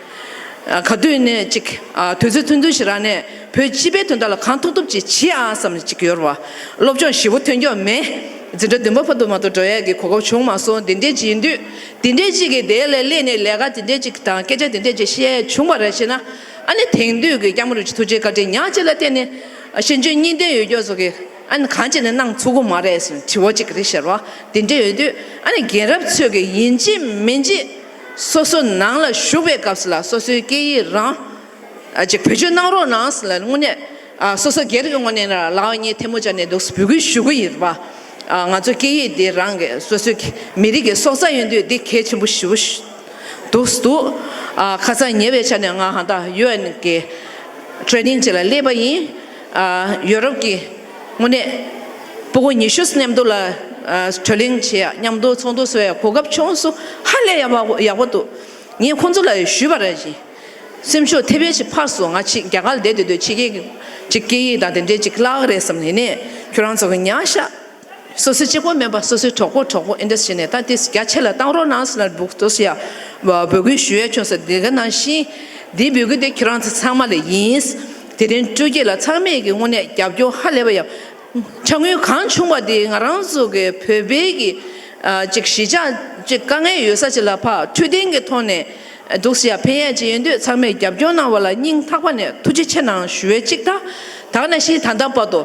ཨ་ག་དུས་ནས་ཅིག་ཨ་དུས་ཚོད་ཐུང་ཐུང་ཞིག་རག་ནས་བོད་སྤྱི་པའི་དོན་དག་ལ་གང་ཐུབ་ཐུབ་ཅིག་བྱེད་ཨ་བསམ་ཅིག་ཡོད་རེད་བ། སློབ་སྦྱོང་ཞེ་པོ་ཐོན་རྒྱུ་མེད། འཛིན་གྲྭ་བདུན་པ་བར་དུ་མ་གཏོགས་འགྲོ་ཡས་ཀྱི་གོ་སྐབས་བྱུང་མ་སོང་། འདི་འདྲའི་ཅིག་ཡིན་དུས་འདི་འདྲའི་ཅིག་གི་དེ་ལ་སླེབས་ནས་ལས་ཀ་འདི་འདྲའི་ཅིག་དང་སྐད་ཆ་འདི་འདྲའི་ཅིག་བཤད་ཡས་བྱུང་བ་རེད་ཞེ་ན། ཨ་ནི་དེང་དུས་ཀྱི་སྐྱབས་མགོན་རིན་པོ་ཆེ་ཐུགས་རྗེ་བཀའ་དྲིན་ཉག་གཅིག་ལ་བརྟེན་ནས་ཤེས་འཇོན་གཉིས་ལྡན་ཡོད་རྒྱུ་ཚོ་གི་ཨ་ནི་གང་བྱས་ནས་གནང་ཚུགས་ཀྱི་མ་རེད་ཟེར་དྲི་བ་གཅིག་རེད་ཤར་བ། དེ་འདྲ་ཡོད་དུས་ཨ་ནི་རྒན་རབས་ཚོས་ཀྱི་ཡིན་གཅིག་མིན་གཅིག་སོ་སོ་ནང་ལ་བཞུགས་པའི་སྐབས་སུ་ལ་སོ་སོའི་སྐད་ཡིག་རང་ཨ་ཅིག་བེད་སྤྱོད་གནང་རོགས་གནང་ཟེར་ལ་དངོས་གནས་ཨ་སོ་སོ་སྒེར་གྱི་ངོས་ནས་ལ་ལག་གཉིས་ཐལ་མོ་སྦྱར་ནས་འདུག་འབོད་སྐུལ་ཞུ་གི་ཡིན་པ། ཨ་ང་ཚོ་སྐད་ཡིག་འདི་རང་གི་སོ་སོའི་མི་རིགས་ཀྱི་སྲོག་རྩ་ཡིན་དུས་འདི་གལ་ཆེན་པོ་ཞེ་པོ་ཞིག་འདུག་འདུག་ཨ་ཁ་སང་ཉེ་བའི་ཆ་ནས་ང་ཧན་ད་ཡུ་ཨེན་གྱི་ཊེ་ནིང་ཅིག་ལ་སླེབས་པ་ཡིན། ཨ་ཡོ་རོབ་ཀྱི་དངོས་གནས་སྤུ་གུ་ཉི་ཤུ་མཉམ་དུ་ལ་ཨ་བགྲོ་གླེང་བྱེད་ཡ་མཉམ་དུ་ཚོགས་འདུ་བཟོ་ཡ་གོ་སྐབས་བྱུང་སོང་། ཧ་ལས་ཡག་པ་ཡག་པོ་འདུག་ངས་ཁོང་ཚོ་ལ་ཞུས་པ་རེད་ཅིང་། སེམས་ཤུགས་དེ་བས་ཅིག་འཕར་སོང་། ང་ཕྱི་རྒྱ་གར་ལ་བསྡད་བསྡད་དུས་ཕྱི་རྒྱལ་གྱི་ཅིག་སྐད་ཡིག་དང་དེ་འདྲའི་ཅིག་བརླག་རེད་བསམ་ནས་ནས་ཁྱོད་རང་ཚོ་གི་ཉག་ཤག་སོ་སོའི་གཅིག་པོ་མིན་པ་སོ་སོའི་གྲོགས་པོ་གྲོགས་པོ་ཨེ་འདྲ་བྱས་ནས་ད་དེ་རྒྱ་ཆེ་ལ་བཏང་རོགས་གནང་ཟེར་ལ་འབུག་ཏོ་ཟེར་ཡ་འབོད་སྐུལ་ཞུ་ཡ་བྱུང་ཟེར། དེ་ག་ནང་བཞིན་དེའི་འབོད་སྐུལ་དེ་ཁྱོད་རང་ཚོ་ཚང་མ་ལ་ཡིན། དེ་རིང་སྤྲོ་སྐྱིད་ལ་ཚང་མས་ཀྱི་དངོས་གནས་རྒྱབ་སྐྱོར་ཧ་ལས་པ་ཡོད། ཕྲ་མོ་གང་བྱུང་བ་དེ་ང་རང་ཚོ་གི་བོད་པའི་གི་ཨ་ཅིག་གཞིས་ཆགས་ཅིག་དཀའ་ངལ་ཡོད་ས་ཅིག་ལ་ཕར་འཕྲོད་བསྟེན་གྱི་ཐོག་ནས་འདུག་ཟེར་ཡ་ཕན་ཡ་ཅིག་ཡོད་དུས་ཚང་མས་རྒྱབ་སྐྱོར་གནང་བ་ལ་སྙིང་ཐག་པ་ནས་ཐུགས་རྗེ་ཆེ་གནང་ཞུ་བའི་གཅིག་ད། ད་ག་ནང་བཞིན་ད་ལྟ་བར་དུ་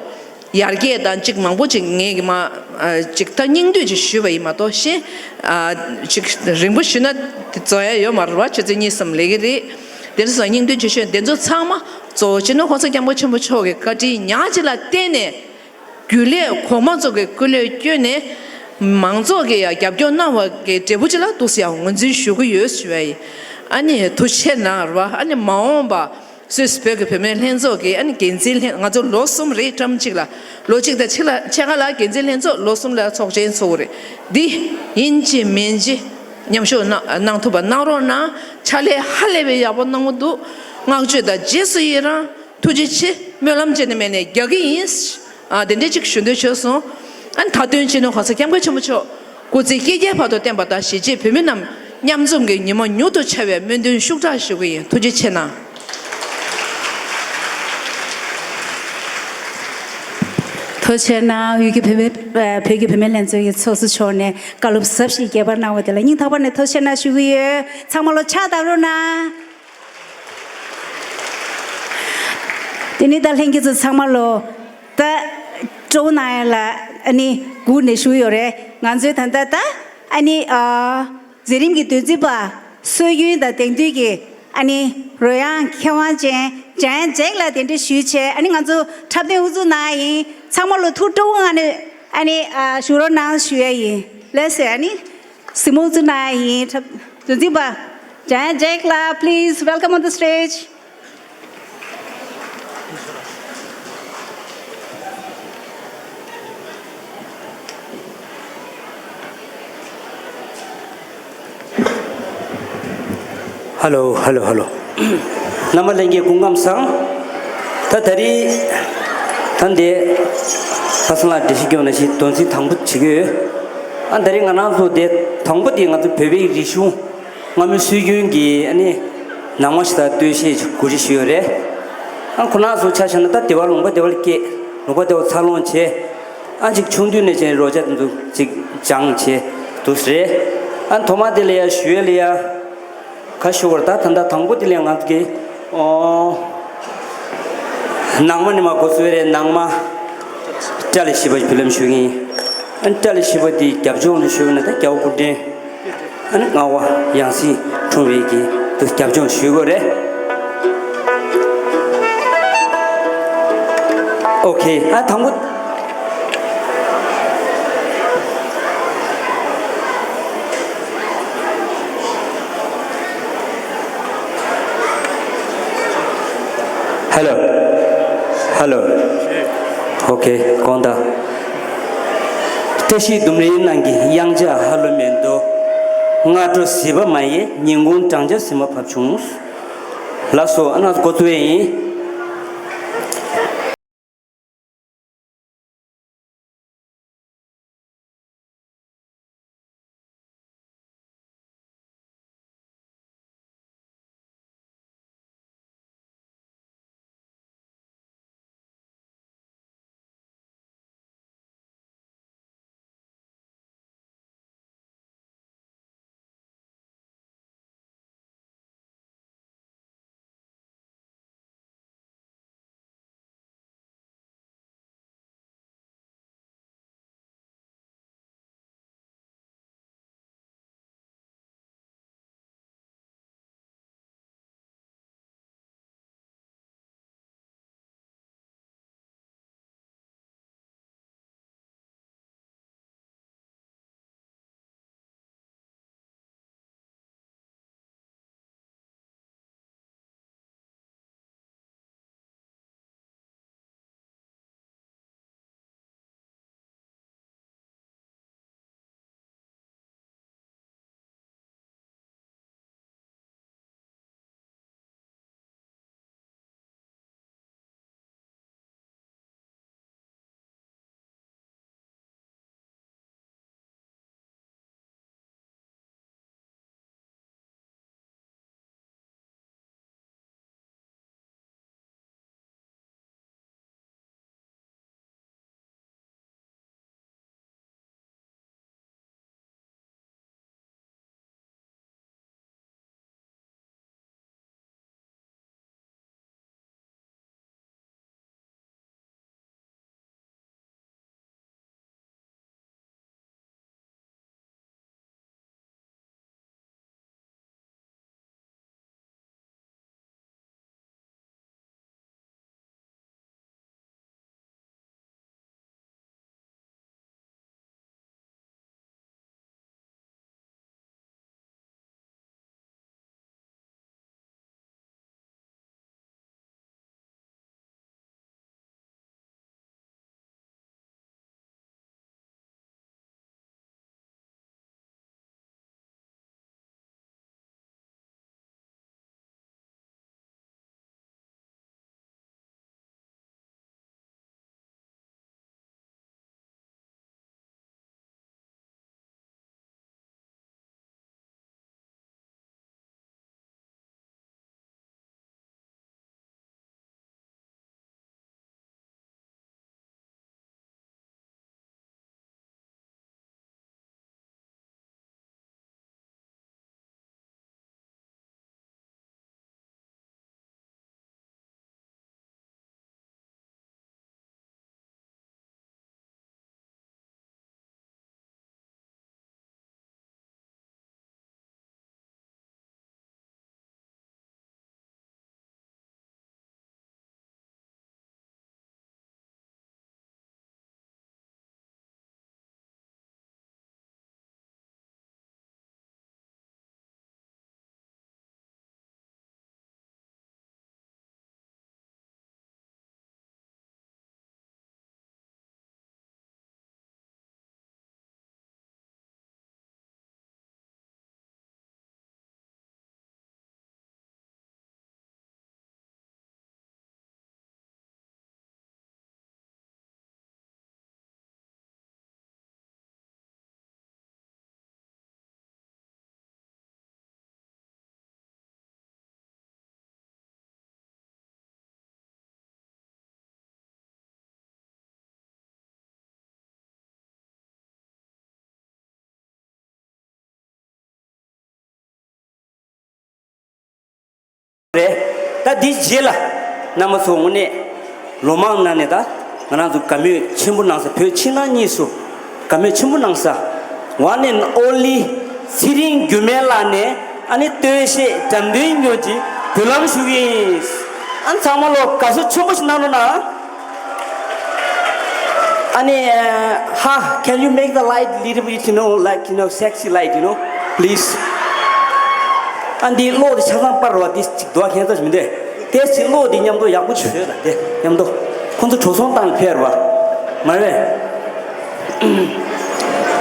ཡར་རྒྱས་དང་ཅིག་མང་པོ་ཅིག་ངས་ཀྱི་མ་ཨ་ཅིག་ད་སྙིང་བསྡུས་ཅིག་ཞུས་པ་ཡིན་མ་གཏོགས་གཞན་ཨ་ཅིག་རིང་པོ་ཞུས་ན་དེ་རྫོགས་ཡ་ཡོད་མ་རེད་བ། ཆུ་ཚོད་གཉིས་གསུམ་ལས་ཀྱི་རེད། དེ་ཚོ་སྙིང་བསྡུས་ཅིག་ཞུས། དེ་ཚོ་ཚང་མ་གཙོ་བོ་སྤྱི་ནོར་༸གོང་ས་༸སྐྱབས་མགོན་ཆེན་པོ་མཆོག་གི་བཀའ་དྲིན་ཉག་གཅིག་ལ་བརྟེན་ནས། རྒྱུན་ལས་གོང་མ་ཚོ་གི་སྐུ་ལས་བསྐྱོན་ནས་མང་ཚོགས་ཀྱི་ཡང་རྒྱབ་སྐྱོར་གནང་བ་གི་འབྲས་བུ་ཅིག་ལ་འདུག་སེ་ཡང་ངོས་འཛིན་ཞུ་གི་ཡོད་ཞུ་བ་ཡིན། ཨ་ནི་ཐུགས་རྗེ་ཆེ་གནང་ར་བ། ཨ་ནི་མ་འོངས་པ་སུད་སི་བོད་ཀྱི་བུད་མེད་ལྷན་ཚོགས་ཀྱི་ཨ་ནི་འགན་འཛིན་ལྷན་ང་ཚོ་ལོ་གསུམ་རེད་ཊརམ་གཅིག་ལ། ལོ་གཅིག་དང་ཕྱེད་ཀ་ལ་འགན་འཛིན་ལྷན་ཚོགས་ལོ་གསུམ་ལ་ཚོགས་ཆེན་ཚོགས་རེད། འདི་ཡིན་གཅིག་མིན་གཅིག་མཉམ་ཞུགས་གནང་གནང་ཐུབ་པ་གནང་རོགས་གནང་། ཕྱག་ལས་ཧ་ལས་པའི་ཡག་པོ་གནང་གི་འདུག། བསྔགས་བརྗོད་དང་རྗེས་སུ་ཡི་རང་། ཐུགས་རྗེ་ཆེ། སྨོན་ལམ་བྱས་ནས་མེད་ནས་རྒྱག་གི་ཡིན། ཨ་དེ་འདྲས་ཅིག་ཞུ་འདོད་བྱུང་སོང་། ཨ་ནི་མཐའ་དོན་སྤྱི་ནོར་༸གོང་ས་༸སྐྱབས་མགོན་ཆེན་པོ་མཆོག་སྐུ་ཚེ་བསྐལ་བརྒྱའི་བར་དུ་བརྟན་པ་དང་གཞིས་བྱེས་བོད་མི་རྣམས་མཉམ་འཛོམས་ཀྱི་ཉི་མ་མྱུར་དུ་འཆར་བའི་སྨོན་འདུན་ཤུགས་དྲག་ཞུ་གི་ཡིན། ཐུགས་རྗེ་ཆེ་གནང་། ཐུགས་རྗེ་ཆེ་གནང་། ཡུལ་གྱི་བུད་མེད་ཨ་བོད་ཀྱི་བུད་མེད་ལྷན་ཚོགས་ཀྱི་ཚོགས་གཙོ་མཆོག་ནས་བཀའ་སློབ་ཟབ་ཞིང་རྒྱས་པ་གནང་བ་དེ་ལ་སྙིང་ཐག་པ་ནས་ཐུགས་རྗེ་ཆེ་གནང་ཞུ་གི་ཡོད། ཚང་མ་ལོ་ཕྱག་བཏབ་རོགས་གནང་། དེ་ནས་ད་ལྷན་རྒྱས་ཚོ་ཚང་མ་ལོ། ད་སྤྲོ་པོ་གནང་ཡ་ལ་ཨ་ནི་སྒུག་ནས་བཞུགས་ཡོད་རེད། ང་ཚོའི་ད་ལྟ་ད་ཨ་ནི་ཨ་མཛད་རིམ་གྱི་དོན་འཛིན་པ་སྲོལ་རྒྱུན་དང་དེང་དུས་ཀྱི་ཨ་ནི་རོལ་དབྱངས་མཁས་དབང་ཅན་འཇམ་དབྱངས་ཇེག་ལ་གདན་འདྲེན་ཞུས་བྱས། ཨ་ནི་ང་ཚོ་འཁྲབ་སྟོན་དབུ་འཛུགས་གནང་ཡ་ཡིན། ཚང་མ་ལོ་ཐུགས་སྤྲོ་པོ་ངང་ནས་ཨ་ནི་ཨ་བཞུགས་རོགས་གནང་ཞུ་ཡ་ཡིན། ལགས་སེ། ཨ་ནི་གཟིགས་མོ་བཙུགས་གནང་ཡ་ཡིན། འཁྲབ་དོན་འཛིན་པ་འཇམ་དབྱངས་ཇེག་ལགས། Please welcome on the stage. Hello, hello, hello. རྣམ་པ་ལྷན་རྒྱས་སྐུ་ཁམས་བཟང་། ད་ད་རེས་ད་འདི་ཁ་སང་ལ་འགྲེལ་བཤད་སྐྱོན་ནང་བཞིན་དོན་ཚན་དང་པོ་བྱེད་ཀྱི་ཡོད། ཨ་ད་རེས་ང་རང་ཚོ་དེ་དང་པོ་དེ་ང་ཚོ་བོད་པའི་རིག་གཞུང་སྔ་མོའི་སྲོལ་རྒྱུན་གྱི་ཨ་ནི་ནང་མ་ཞིག་དང་སྟོད་གཞས་ཀྱི་གོ་སྒྲིག་ཞུས་ཡོད་རེད། ཨ་ཁོ་ན་ཚོ་ཆ་བཞག་ན་ད་དེ་བར་ལུང་པ་དེ་བར་སྐྱེས། ལུང་པ་དེ་བར་འཚར་ལོངས་བྱས། ཨ་ཅིག་ཆུང་དུས་ནས་ཅན་རོལ་ཆ་དེ་ཚོ་ཅིག་སྦྱངས་བྱས་འདུག་རེད། ཨ་ཐོག་མ་དེ་ལ་ཡ་ཞུ་ཡ་ལ་ཡ་ག་ཞུ་བར་ད་ད་ད་དང་པོ་དེ་ལ་ང་ཚོ་གི་ཨོ་ནང་མ་ནས་མ་འགོ་ཚུགས་རེད། ནང་མ་བཀྲ་ལ་ཤིས་པ་ཞུ་ལམ་ཞུ་གིན། ཨ་བཀྲ་ལ་ཤིས་པ་དེ་རྒྱབ་ལྗོངས་ལ་ཞུ་བ་ན་ད་རྒྱལ་བ་སྐུ་ཕྲེང་ཨ་ནི་ལྔ་པ་ཡང་སྲིད་འཁྲུངས་པའི་གི་དུ་རྒྱབ་ལྗོངས་ཞུ་དགོས་རེད། ཨོ་ཁེ། ཨ་དང་པོ། Hello, hello. ཨོ་ཁེ། དགོངས་དག། བཀྲ་ཤིས་ལྡུམ་རའི་ནང་གི་དབྱངས་འཆར་ཧ་ལུ་མེ་མདོ། སྔ་དྲོ་བཟི་བ་མ་ཡལ། ཉིན་གུང་སྦྲང་ཆར་བཟི་མ་བབས་བྱུང་། ལགས་སོ། ཨ་ན་འགོ་བཙུགས་ཡིན། རེད། ད་འདིའི་རྗེས་ལ་རྣམ་པ་ཚོ་དངོས་གནས་ལོ་མང་ནང་ནས་ད་ང་རང་ཚོ་དགའ་མོས་ཆེན་པོ་གནང་ས། བོད་ཕྱི་ནང་གཉིས་སུ་དགའ་མོས་ཆེན་པོ་གནང་ས། One and only ཚེ་རིང་འགྱུར་མེད་ལགས་ནས་ཨ་ནི་སྟོད་གཞས་འགྲམ་སྟོན་ཉོ་རྒྱུའི་འབུལ་ལམ་ཞུ་གི་ཡིན། ཨ་ནི་ཚང་མ་ལོ་དགའ་བསུ་ཆེན་པོ་ཞིག་གནང་རོགས་གནང་། ཨ་ནི། Ha, can you make the light little bit, you know, like, you know, sexy light, you know, please? ཨ་འདི་གློག་དེ་ཆ་ཚང་སྤར་རོགས། འདི་ཅིག་རྡོ་ཁྱད་མཚར་ཞིག་མི་འདུག་དེ་ཅིག་གློག་འདི་མཉམ་དུ་ཡག་པོ་ཅིག་བཟོས་དང་། དེ་མཉམ་དུ་ཁོང་ཚོ་འགྲོ་སོང་བཏང་ཕེབས་རོགས། མ་རེད།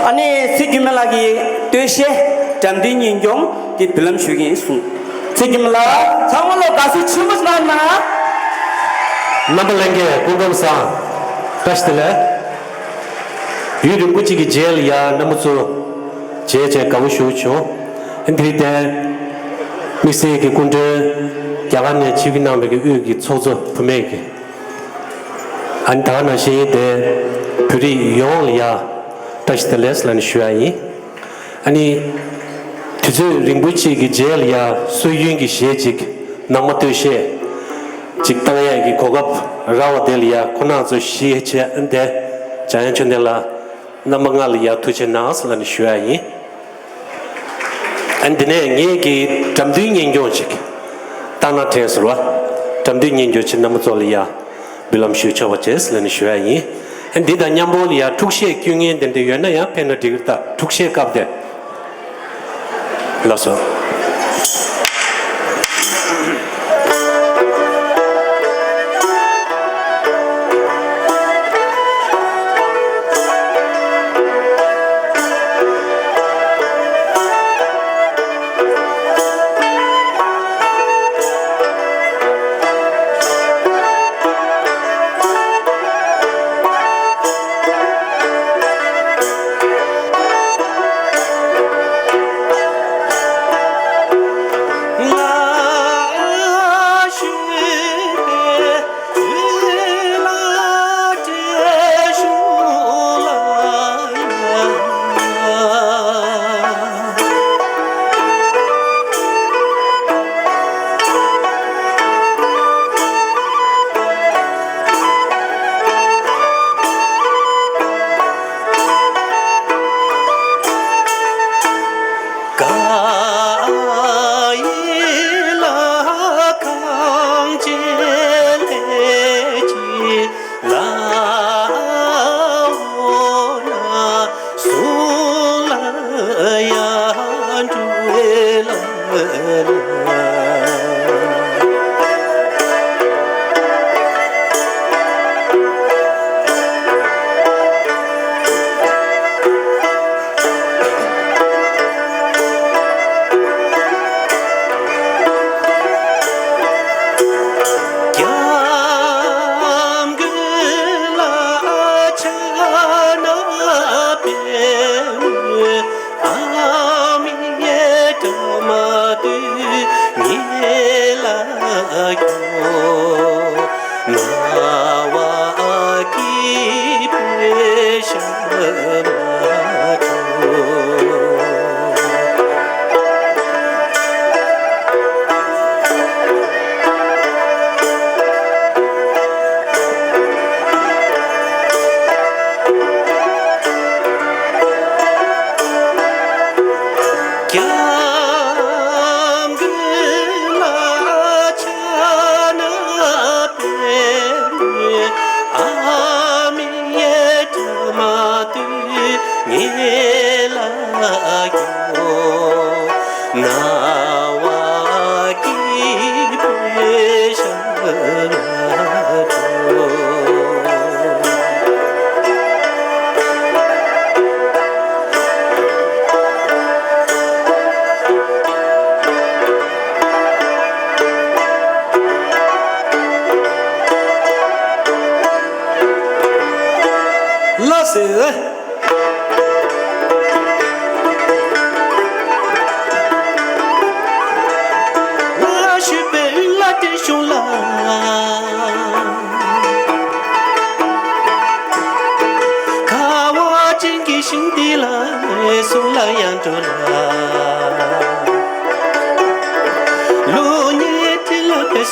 ཨ་ནི་ཚེ་རིང་འགྱུར་མེད་ལགས་ཀྱི་སྟོད་གཞས་འགྲམ་སྟོན་གཉིས་ཀྱང་དེ་འབུལ་ལམ་ཞུ་གི་ཡིན་གསུངས། ཚེ་རིང་འགྱུར་མེད་ལགས་ཚང་མ་ལོ་དགའ་བསུ་ཆེན་པོ་གནང་གནང་། རྣམ་པ་ལྷན་རྒྱས་སྐུ་ཁམས་བཟང་། བཀྲ་ཤིས་བདེ་ལེགས། ཡུན་རིང་པོ་ཅིག་གི་རྗེས་ལ་ཡ་རྣམ་པ་ཚོ་མཇལ་བྱས་དགའ་པོ་ཞེ་པོ་བྱུང་། ཨ་འདིར་བརྟེན་དམིགས་བསལ་གྱི་སྐུ་མགྲོན་རྒྱ་གར་ནས་ཆིབས་བསྒྱུར་གནང་བའི་གི་དབུས་ཀྱི་ཚོགས་གཙོ་བུད་མེད་ཀྱི། ཨ་ནི་ད་ག་ནང་བཞིན་དེ་བོད་རིགས་ཡོངས་ལ་ཡ་བཀྲ་ཤིས་བདེ་ལེགས་ལབ་ནས་ཞུ་ཡ་ཡིན། ཨ་ནི་དུས་ཚོད་རིང་པོ་ཅིག་གི་རྗེས་ལ་ཡ་སྲོལ་རྒྱུན་གྱི་གཞས་ཅིག་ནང་མ་སྟོད་གཞས་ཅིག་བཏང་ཡས་ཀྱི་གོ་སྐབས་རག་པ་དེ་ལ་ཡ་ཁོང་རྣམ་ཚོ་གཞས་བྱས། ཨ་ནི་དེ་འཇམ་དབྱངས་ཆོས་ལྡན་ལགས་རྣམ་པ་ལྔ་ལ་ཡ་ཐུགས་རྗེ་གནང་ལབ་ནས་ཞུ་ཡ་ཡིན། ཨ་ནི་དེ་ནས་ངེད་ཀྱིས་འགྲམ་སྟོན་གཉེན་སྐྱོང་ཅིག་བཏང་ན་དྲན་སོང་བ། འགྲམ་སྟོན་གཉེན་སྐྱོང་ཅིག་རྣམ་པ་ཚོ་ལ་ཡ་འབུལ་ལམ་ཞུ་ཆོག་པ་བྱས་ལབ་ནས་ཞུ་ཡ་ཡིན། ཨ་ནི་འདི་དང་མཉམ་པོ་ལ་ཡ་འཁྲུག་གཞས་སྐྱོན་མཁན་དེ་འདྲ་ཡོད་ན་ཡང་ཕེབས་ན་འགྲིག་གི་རེད། ད་འཁྲུག་གཞས་སྐབས་དེ། ལགས་སོ། ལགས་སོ།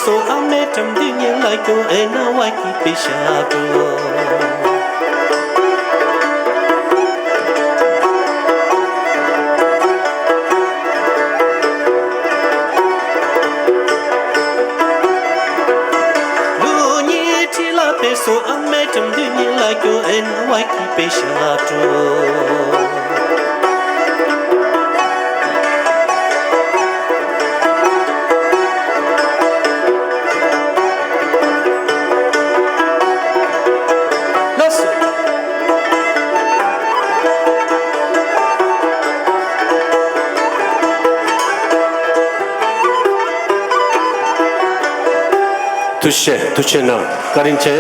སོ་ཨ་མའི་འགྲམ་དུས་ཉིད་ལ་སྐྱོ་ཨེ་ན་བ་ཀི་པི་ཤ་ཏོ། ལུ་ཉི་ཁྲི་ལ་པེ་སོ་ཨ་མའི་འགྲམ་དུས་ཉིད་ལ་སྐྱོ་ཨེ་ན་བ་ཀི་པི་ཤ་ཏོ། ཐུགས་རྗེ་ཆེ། ཐུགས་རྗེ་གནང་། བཀའ་དྲིན་ཆེ།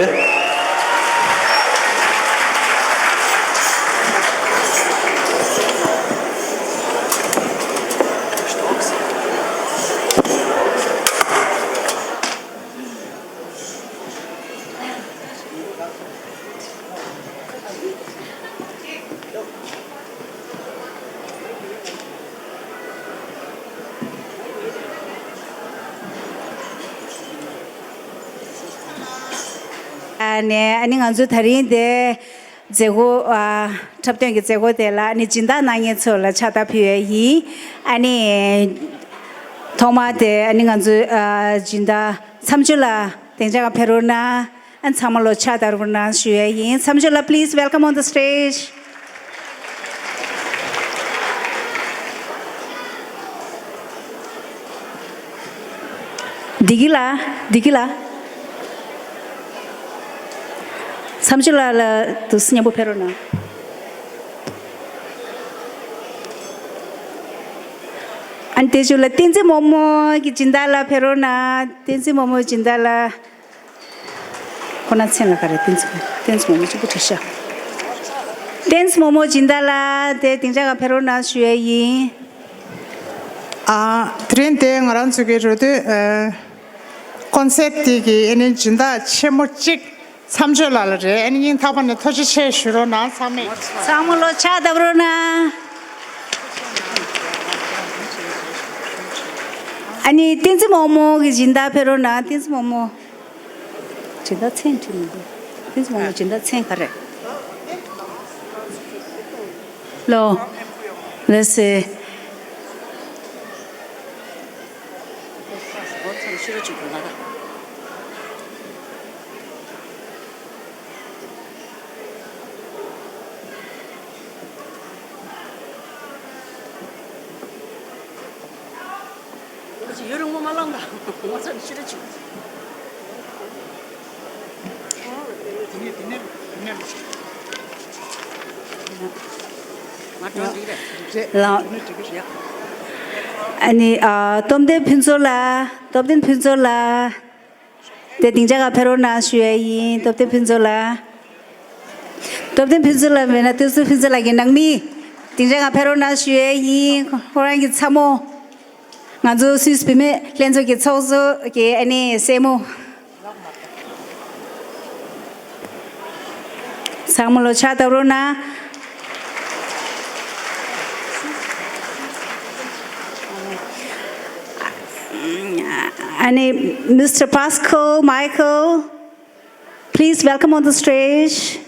ཨ་ནི་ཨ་ནི་ང་ཚོ་དེ་རིང་དེ་མཛད་སྒོ་ཨ་འཁྲབ་སྟོན་གྱི་མཛད་སྒོ་དེ་ལ་ཨ་ནི་སྦྱིན་བདག་གནང་མཁན་ཚོ་ལ་ཕྱག་རྟགས་ཕུལ་ཡས་ཡིན། ཨ་ནི་ཐོག་མ་དེ་ཨ་ནི་ང་ཚོའི་ཨ་སྦྱིན་བདག་མཚམས་གཅོད་ལགས་སྡིངས་ཆ་སྒང་ཕེབས་རོགས་གནང་། ཨ་ཚང་མ་ལོ་ཕྱག་རྟགས་རོགས་གནང་ཞུ་ཡས་ཡིན། མཚམས་གཅོད་ལགས། Please welcome on the stage. བདེ་སྐྱིད་ལགས། བདེ་སྐྱིད་ལགས། མཚམས་གཅོད་ལགས་ལ་དུས་སུ་མཉམ་པོ་ཕེབས་རོགས་གནང་། ཨ་ནི་དེ་ཞུ་ལ་བསྟན་འཛིན་རྨོ་མོ་གི་སྦྱིན་བདག་ལགས་ཕེབས་རོགས་གནང་། བསྟན་འཛིན་རྨོ་མོ་སྦྱིན་བདག་ལགས། ཁོ་ན་མཚན་ལ་ག་རེ་བསྟན་འཛིན་བསྟན་འཛིན་རྨོ་མོ་གཅིག་པུ་བྲིས་ཤག་བསྟན་འཛིན་རྨོ་མོ་སྦྱིན་བདག་ལགས་དེ་སྡིངས་ཆ་སྒང་ཕེབས་རོགས་གནང་ཞུ་ཡས་ཡིན། ཨ། དེ་རིང་དེ་ང་རང་ཚོ་གི་རོ་སྟོད་ཨ་ཀོན་སེབ་དེ་གི་ཨ་ནི་སྦྱིན་བདག་ཆེན་མོ་གཅིག་མཚམས་གཅོད་ལགས་ལ་རེད། ཨ་ནི་སྙིང་ཐག་པ་ནས་ཐུགས་རྗེ་ཆེ་ཞུ་རོགས་གནང་། ཚང་མས་ཚང་མ་ལོ་ཕྱག་བཏབ་རོགས་གནང་། ཨ་ནི་བསྟན་འཛིན་རྨོ་མོ་གི་སྦྱིན་བདག་ཕེབས་རོགས་གནང་། བསྟན་འཛིན་རྨོ་མོ། སྦྱིན་བདག་མཚན་བྲིས་མི་འདུག་བསྟན་འཛིན་རྨོ་མོ་སྦྱིན་བདག་མཚན་ག་རེ། ལོ། ལེ་སེ། ཡུན་རིང་པོ་མ་བླངས་དང་། ངོ་ཚ་ནི་ཤི་ར་ཆུ། དེ་ནས་དེ་ནས་དེ་ནས། ང་གྲོད་འགྲིག་རེད། རེད། ལགས། དེ་ནས་འགྲིག་གི་རེད། ཨ་ནི་ཨ་སྟོབས་ལྡན་ཕུན་ཚོགས་ལགས། སྟོབས་ལྡན་ཕུན་ཚོགས་ལགས། དེ་སྡིངས་ཆ་སྒང་ཕེབས་རོགས་གནང་ཞུ་ཡས་ཡིན། སྟོབས་ལྡན་ཕུན་ཚོགས་ལགས། སྟོབས་ལྡན་ཕུན་ཚོགས་ལགས་མེད་ན་སྟོབས་ལྡན་ཕུན་ཚོགས་ལགས་ཀྱི་ནང་མི་སྡིངས་ཆ་སྒང་ཕེབས་རོགས་གནང་ཞུ་ཡས་ཡིན། ཁོ་རང་གི་ཚ་མོ། ང་ཚོ་སུད་སི་བུད་མེད་ལྷན་ཚོགས་ཀྱི་ཚོགས་གཙོ་གི་ཨ་ནི་སྲས་མོ། ཚང་མ་ལོ་ཕྱག་བཏབ་རོགས་གནང་། ཨ་ནི་Mister Pascal Michael, please welcome on the stage.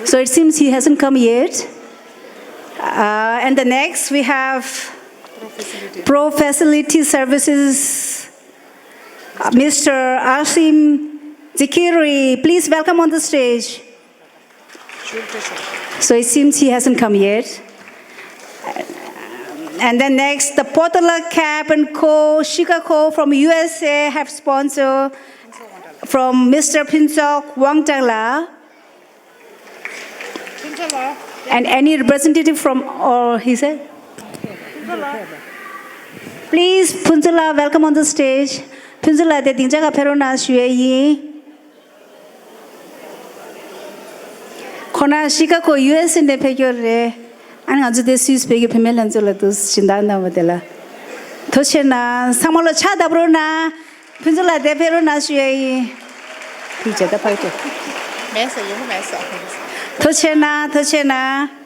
So it seems he hasn't come yet. Uh, and the next we have Pro Facility Services, uh, Mister Asim Zikiri. Please welcome on the stage. So it seems he hasn't come yet. And then next, the Potala Cab and Co. Chicago from U S A have sponsored from Mister Phuntsog Wangtangla. And any representative from, or he said? Please, Phuntsog ལགས, welcome on the stage. Phuntsog ལགས་དེ་སྡིངས་ཆ་སྒང་ཕེབས་རོགས་གནང་ཞུ་ཡས་ཡིན། ཁོང་ཤི་ཀ་གོ་ཡུ་ཨེས་ཨེ་ནས་ཕེབས་ཀྱི་ཡོད་རེད། ཨ་ནི་ང་ཚོ་དེ་སུད་སི་བོད་ཀྱི་བུད་མེད་ལྷན་ཚོགས་ལ་འདུག་སྦྱིན་བདག་གནང་བ་དེ་ལ་ཐུགས་རྗེ་ཆེ་གནང་། ཚང་མ་ལོ་ཕྱག་བཏབ་རོགས་གནང་། ཕུན་ཚོགས་ལགས་དེ་ཕེབས་རོགས་གནང་ཞུ་ཡས་ཡིན། ཕུལ་བྱས་ད་ཕར་ཏེ། མེད་ས་ཡོང་གི་མེད་ས། ཐུགས་རྗེ་ཆེ་གནང་། ཐུགས་རྗེ་ཆེ་གནང་།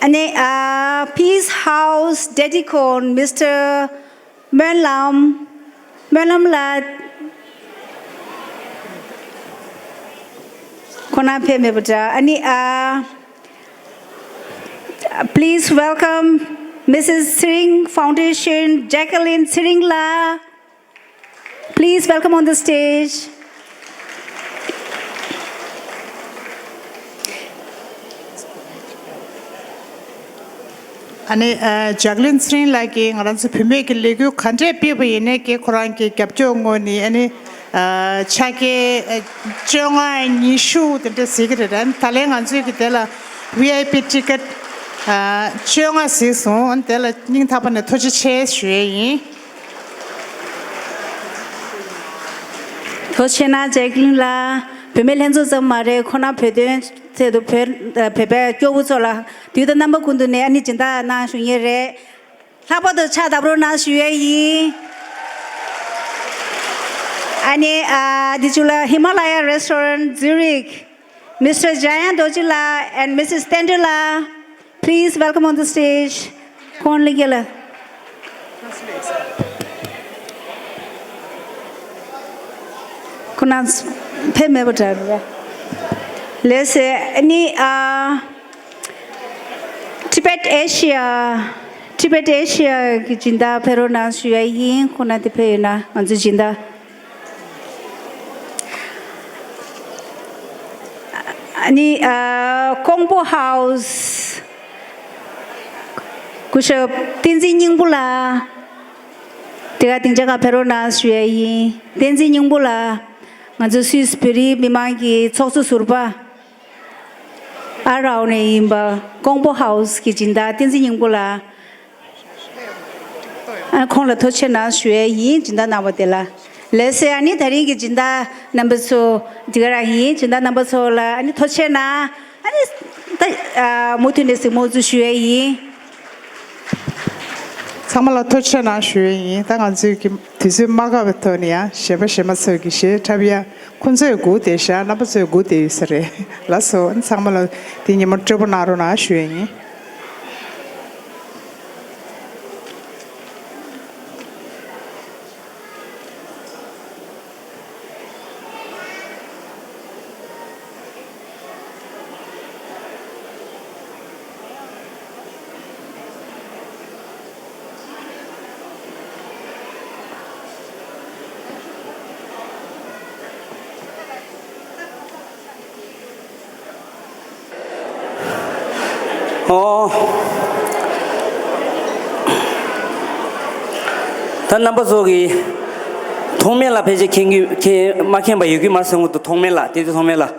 ཨ་ནི་ཨ་Peace House Dedicon Mister མོན་ལམ། སྨོན་ལམ་ལགས། ཁོང་རྣམ་ཕེབས་མེད་པ་འདྲ། ཨ་ནི་ཨ། Please welcome Missus Tsering Foundation, Jacqueline Tsering ལགས། Please welcome on the stage. ཨ་ནི་ཨ། ཇག་ལིན་ཚེ་རིང་ལགས་ཀྱིས་ང་རང་ཚོ་བུད་མེད་ཀྱི་ལས་འགུལ་ག་འདྲས་སྤེལ་བ་ཡིན་ནའི་ཀྱི་ཁོ་རང་གི་རྒྱབ་སྐྱོར་ངོས་ནས་ཨ་ནི་ཨ། ཆ་རྐྱེན་ཨ། བཅོ་ལྔ་ཉི་ཤུ་དེ་འདྲ་ཟེར་གྱི་རེད། ཨ་ནི་ད་ལན་ང་ཚོའི་གི་དེ་ལ་ཝི་ཨའི་པི་ཊི་ཀེ་ཊི་ཨ། བཅོ་ལྔ་གཟིགས་སོང་། ཨ་ནི་དེ་ལ་སྙིང་ཐག་པ་ནས་ཐུགས་རྗེ་ཆེ་ཞུ་ཡས་ཡིན། ཐུགས་རྗེ་གནང་ཇེག་ལིན་ལགས། བུད་མེད་ལྷན་ཚོགས་ཙམ་མ་རེད། ཁོང་རྣམ་བོད་དོན་ཆེད་དུ་བོད་བོད་པའི་སྐྱོ་བོ་ཚོ་ལ་དུས་དང་རྣམ་པ་ཀུན་ཏུ་ནས་ཨ་ནི་སྦྱིན་བདག་གནང་བཞུགས་མཁན་རེད། ལྷག་པར་དུ་ཕྱག་བརྡབ་རོགས་གནང་ཞུ་ཡས་ཡིན། ཨ་ནི་ཨ། འདི་ཚོ་ལ་Himalaya Restaurant Zurich, Mister Jayant Dorji ལགས and Missus Tender ལགས། Please welcome on the stage. ཁོང་ལ་རྒྱལ་ལ། ཁོང་རྣམ་ཕེབས་མེད་པ་འདྲ་རེད། ལགས་སེ། ཨ་ནི་ཨ། Tibet Asia, Tibet Asia གི་སྦྱིན་བདག་ཕེབས་རོགས་གནང་ཞུ་ཡ་ཡིན། ཁོང་རྣམ་དེ་ཕེབས་ཡོད་ན་ང་ཚོའི་སྦྱིན་བདག་ཨ་ནི་ཨ། ཀོང་པོ་ཧའུ་སི། སྐུ་ཞབས་བསྟན་འཛིན་སྙིང་པོ་ལགས། དེ་ག་སྡིངས་ཆ་ག་ཕེབས་རོགས་གནང་ཞུ་ཡ་ཡིན། བསྟན་འཛིན་སྙིང་པོ་ལགས། ང་ཚོ་སུད་སི་བོད་རིགས་མི་མང་གི་ཚོགས་གཙོ་ཟུར་པ། ཨ་རའོ་ནས་ཡིན་པ། ཀོང་པོ་ཧའུ་སི་གི་སྦྱིན་བདག་བསྟན་འཛིན་སྙིང་པོ་ལགས། ཨ། ཁོང་ལ་ཐུགས་རྗེ་གནང་ཞུ་ཡས་ཡིན། སྦྱིན་བདག་གནང་བ་དེ་ལ། ལགས་སེ། ཨ་ནི་ད་རིང་གི་སྦྱིན་བདག་རྣམ་པ་ཚོ་འདི་ག་རང་ཡིན། སྦྱིན་བདག་རྣམ་པ་ཚོ་ལ་ཨ་ནི་ཐུགས་རྗེ་གནང་། ཨ་ནི་ད་ཨ། མུ་མཐུད་ནས་གཟིགས་མོ་བསུ་ཞུ་ཡས་ཡིན། ཚང་མ་ལ་ཐུགས་རྗེ་གནང་ཞུ་ཡས་ཡིན། ད་ང་ཚོའི་གི་དུས་ཚོད་མ་འགོར་བའི་ཐོག་ནས་ཡང་གཞན་པ་གཞན་མ་ཚོས་ཀྱི་གཞས་འཁྲབ་ཡ། ཁོང་ཚོས་སྒུག་བསྡད་ཤག་རྣམ་པ་ཚོས་སྒུག་བསྡད་ཡོད་ས་རེད། ལགས་སོ། ཚང་མ་ལ་འདི་ཉིན་མོ་སྤྲོ་པོ་གནང་རོགས་གནང་ཞུ་ཡས་ཡིན། ཨོ། ད་རྣམ་པ་ཚོ་གིས་ཐོགས་མེད་ལགས་ཕལ་ཆེར་མཁྱེན་གྱི་མཁྱེན་མ་མཁྱེན་པ་ཡོད་ཀྱི་མ་རེད་བསམ་གྱི་འདུག་ཐོགས་མེད་ལགས། བསྟན་འཛིན་ཐོགས་མེད་ལགས།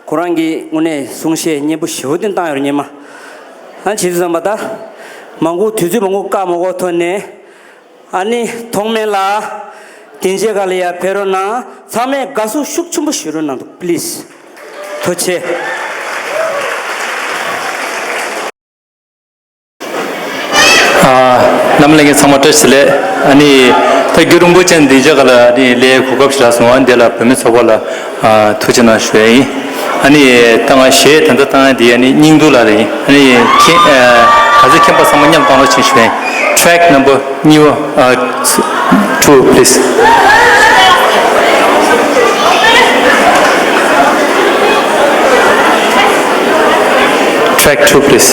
ཁོ་རང་གིས་དངོས་གནས་གསུང་བཤད་སྙན་པོ་ཞེ་པོ་ཅིག་བཏང་ཡོད་རེད་སྔོན་མ། ཨ། བྱས་ཙང་ད་མང་པོ་དུས་ཚོད་མང་པོ་བཀག་མ་དགོས་ཐོག་ནས། ཨ་ནི་ཐོགས་མེད་ལགས། དེ་རྗེས་ག་ལ་ཡར་ཕེབས་རོགས་གནང་། ཚང་མས་དགའ་བསུ་ཤུགས་ཆེན་པོ་ཞུ་རོགས་གནང་འདུག་པི་ལི་སི། ཐུགས་རྗེ་ཆེ། ཨ། རྣམ་པ་ལྷན་རྒྱས་ཚང་མ་བཀྲ་ཤིས་བདེ་ལེགས། ཨ་ནི་ད་རྒྱུན་རིང་པོ་ཅན་འདི་རྗེས་ག་ལ་ཨ་ནི་ལས་གོ་སྐབས་ཤིག་རག་སོང་། ཨ་ནི་དེ་ལ་བུད་མེད་ཚོགས་པ་ལ་ཨ། ཐུགས་རྗེ་གནང་ཞུ་ཡ་ཡིན། ཨ་ནི་ད་ང་གཞས་ད་ལྟ་བཏང་ཡ་འདི་ཨ་ནི་སྙིང་སྡུག་ལ་རེད། ཨ་ནི་མཁྱེན་ཨ། ག་ཚོད་མཁྱེན་པ་ཚང་མ་མཉམ་བཏང་རོགས་བྱེད་ཞུ་ཡ་ཡིན། Track number གཉིས་པ། ཨ། two, please. Track two, please.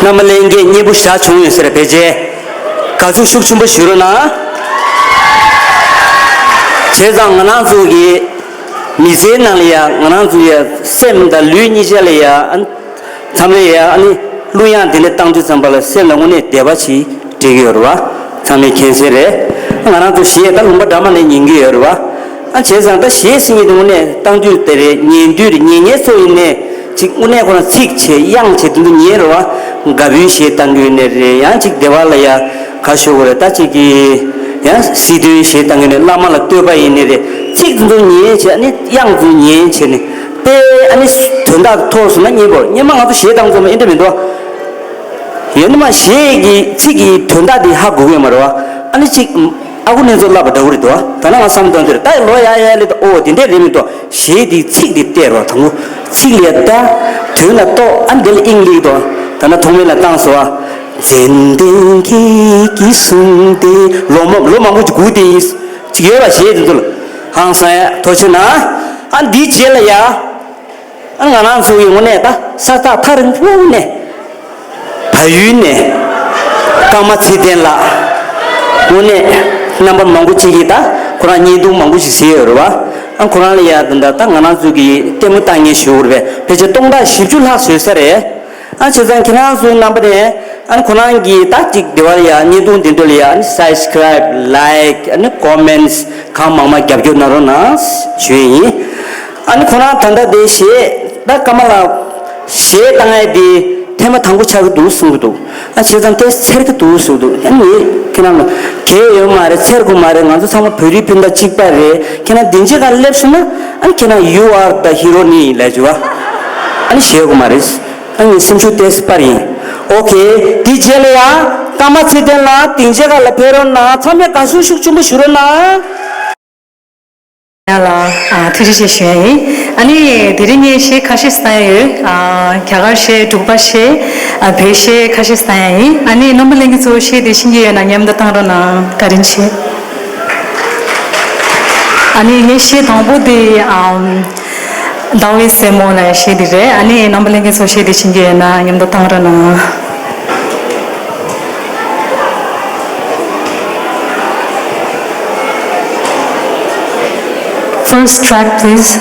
རྣམ་པ་ལྷན་རྒྱས་སྙན་པོ་ཞེ་དྲག་བྱུང་ཡོད་ས་རེད། ཕལ་ཆེར་དགའ་ཚོར་ཤུགས་ཆེན་པོ་ཞུ་རོགས་གནང་། བྱས་ཙང་ང་རང་ཚོ་གི་མི་ཚེའི་ནང་ལ་ཡ་ང་རང་ཚོ་ཡ་སེམས་དང་ལུས་གཉིས་ཆ་ལ་ཡ་ཨ་མཚམས་རེ་ཡ་ཨ་ནི་གླུ་དབྱངས་དེ་འདྲ་བཏང་དུས་ཙམ་པ་ལ་སེམས་ལ་དངོས་གནས་བདེ་བ་ཞིག་སྤྲད་ཀྱི་ཡོད་རེད་བ། ཚང་མས་མཁྱེན་གསལ་རེད། ང་རང་ཚོ་གཞས་ད་ལུང་པ་འདྲ་མིན་ནས་ཉན་གྱི་ཡོད་རེད་བ། ཨ་བྱས་ཙང་ད་གཞས་ཟེར་མཁན་དེ་དངོས་གནས་བཏང་དུས་དེ་རེད། ཉན་དུས་རེད། ཉན་མཁན་ཚོ་ཡིན་ནའི་ཅིག་དངོས་གནས་ཁོ་རང་ཚིག་བྱས་དབྱངས་བྱས་དེ་ཚོ་ཉན་རེད་བ། དགའ་པོའི་གཞས་བཏང་གི་ཡོད་ནའི་རེད། ཡང་ཅིག་བདེ་བ་ལ་ཡ་ག་ཞུ་དགོས་རེད། ད་ཅིག་གི་ཡང་སི་ཏུའི་གཞས་བཏང་གི་ཡོད་ནའི་བླ་མ་ལ་བསྟོད་པ་ཡིན་ནའི་རེད། ཚིག་དེ་ཚོ་ཉན་བྱས་ཨ་ནི་དབྱངས་དེ་ཚོ་ཉན་བྱས་ནས་དཔེ་ཨ་ནི་དོན་དག་མཐོ་སོང་ན་སྙན་པོ། སྙན་མ་ང་ཚོ་གཞས་བཏང་ཚོ་མ་ཨེ་འདྲ་མི་འདུག་ཡོད་ནི་མ་གཞས་ཀྱི་ཚིག་གི་དོན་དག་དེ་ཧ་གོ་གི་ཡོད་མ་རེད་བ། ཨ་ནི་ཅིག་ཨ་ཁུ་ནེ་ཚོ་བསླབ་པ་འདྲ་བོ་རེད་འདུག་ད་ནང་བསམ་དོན་དེར་ད་ལོ་ཡ་ཡ་ལེ་ད་ཨོ་དེ་འདྲས་རེད་མི་འདུག་གཞས་དེའི་ཚིག་དེ་བལྟས་རོགས། དང་པོ་ཚིག་ལ་ལྟ། དོན་ལ་རྟོག་ཨ་འདི་ལ་དབྱིངས་ལེགས་འདུག་ད་ནང་ཐོག་མེད་ལ་བཏང་སོ། ཙན་དན་གྱིས་གསུངས་ཏེ། ལོ་མ་ལོ་མང་པོ་ཅིག་སྒུག་དེ་ཡིན། ཅིག་ཡོད་པ་གཞས་དེ་ཚོ་ལ་ཧང་སང་ཡ་ཐོ་ཆེ་ན། ཨ་འདིའི་རྗེས་ལ་ཡ། ཨ་ང་རང་ཚོ་ཡི་དངོས་གནས་ད་ས་ཐག་ཐག་རིང་པོ་ནས་བལ་ཡུལ་ནས་ཀརྨ་ཚེ་བརྟན་ལགས་དངོས་གནས་རྣམ་པ་མང་པོ་ཅིག་གིས་ད་ཁོ་རང་བརྙན་ཐུང་མང་པོ་ཞིག་བཟོས་ཡོད་རེད་བ། ཨ་ཁོ་རང་ལ་ཡ་ད་ད་ད་ང་རང་ཚོ་གི་ལྟད་མོ་ལྟ་མཁན་ཞུ་དགོས་རེད་པས། ཕལ་ཆེར་སྟོང་ཕྲག་བཞི་བཅུ་ལྷག་བཟོས་ས་རེད། ཨ་བྱས་ཙང་ཁྱེད་རང་ཚོའི་རྣམ་པ་ནས་ཨ་ཁོ་རང་གིས་ད་ཅིག་དེ་བར་ཡ་བརྙན་ཐུང་དེ་ཚོ་ལ་ཡ་ཨ་ནི་སབ་སི་ཀ་རབ་ལའིཀ་ཨ་ནི་ཀོ་མེན་ཊི་གང་མང་མང་རྒྱབ་སྐྱོར་གནང་རོགས་གནང་ཞུ་ཡི་ཡིན། ཨ་ནི་ཁོ་རང་ད་ལྟ་དེ་གཞས་ད་ཀརྨ་ལགས་གཞས་བཏང་ཡས་དེ་ཐེངས་མ་དང་པོ་ཆགས་ཀྱི་འདུག་གསུང་གི་འདུག་ཨ་བྱས་ཙང་དེ་འཚེར་གྱི་འདུག་གསུང་གི་འདུག་ཨ་ནི་ཁྱེད་རང་ལ་གལ་ཡོད་མ་རེད། འཚེར་དགོས་མ་རེད། ང་ཚོ་ཚང་མ་བོད་རིགས་སྤུན་ཟླ་གཅིག་པ་རེད། ཁྱེད་རང་དེ་འཇིགས་ག་སླེབས་སོང་ན་ཨ་ནི་ཁྱེད་རང་you are the hero ནི་ལས་བྱུ་བ་ཨ་ནི་གཞས་དགོས་མ་རེད། ཨ་ནི་སེམས་ཤུགས་ཏོག་ཙམ་སྤར་ཡིན། ཨོ་ཁེ། དེ་རྗེས་ལ་ཡང་ཀརྨ་ཚེ་བརྟན་ལགས་སྡིངས་ཆ་ཁ་ལ་ཕེབས་རོགས་གནང་། ཚང་མས་དགའ་བསུ་ཤུགས་ཆེན་པོ་ཞུ་རོགས་གནང་། ཡ་ལ་ཨ་ཐུགས་རྗེ་ཆེ་ཞུ་ཡ་ཡིན། ཨ་ནི་དེ་རིང་ངས་གཞས་ཁ་ཤས་བཏང་ཡ་ཡོད། ཨ་རྒྱ་གར་གཞས། འབྲུག་པ་གཞས། ཨ་བོད་གཞས་ཁ་ཤས་བཏང་ཡ་ཡིན། ཨ་ནི་རྣམ་པ་ལྷན་རྒྱས་ཚོ་གཞས་དེ་ཤེས་ཀྱི་ཡོད་ན་མཉམ་དུ་བཏང་རོགས་གནང་། བཀའ་དྲིན་ཆེ། ཨ་ནི་ངའི་གཞས་དང་པོ་དེ་ཨམ། ཟླ་བའི་སྲས་མོ་ལ་གཞས་འདི་རེད། ཨ་ནི་རྣམ་པ་ལྷན་རྒྱས་ཚོ་གཞས་འདི་ཤེས་ཀྱི་ཡོད་ན་མཉམ་དུ་བཏང་རོགས་གནང་། First track, please.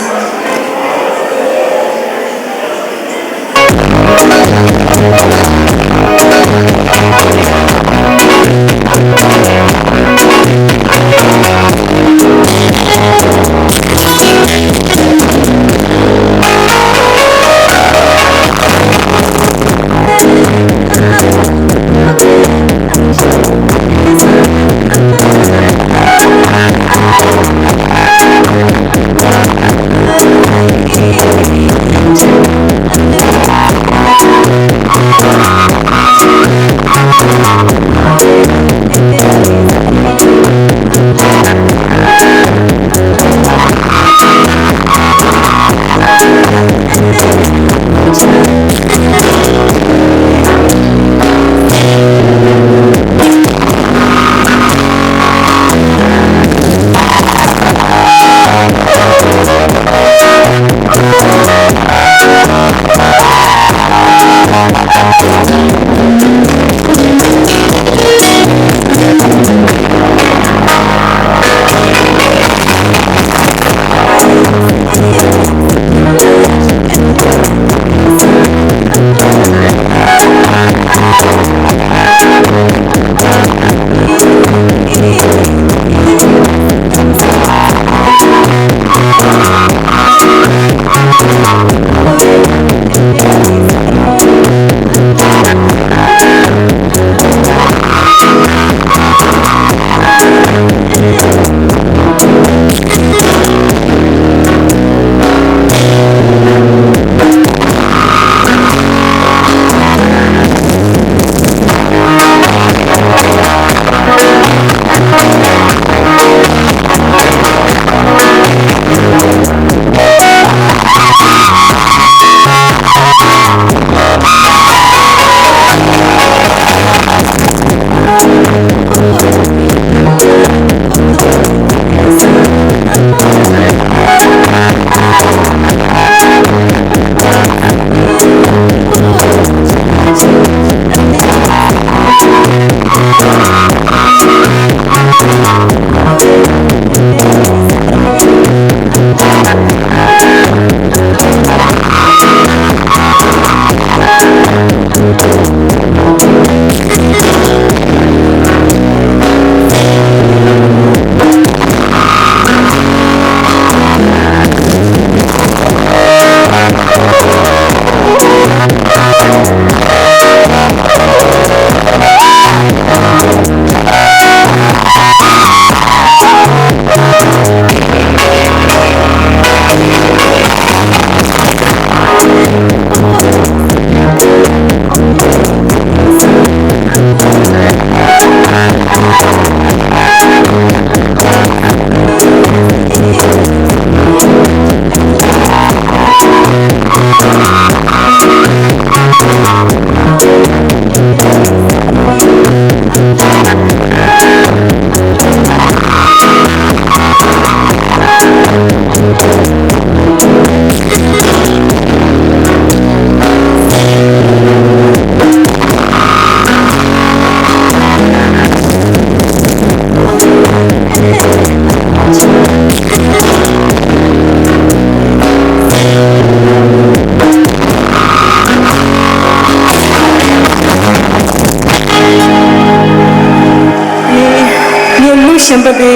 གཞན་པ་དེ་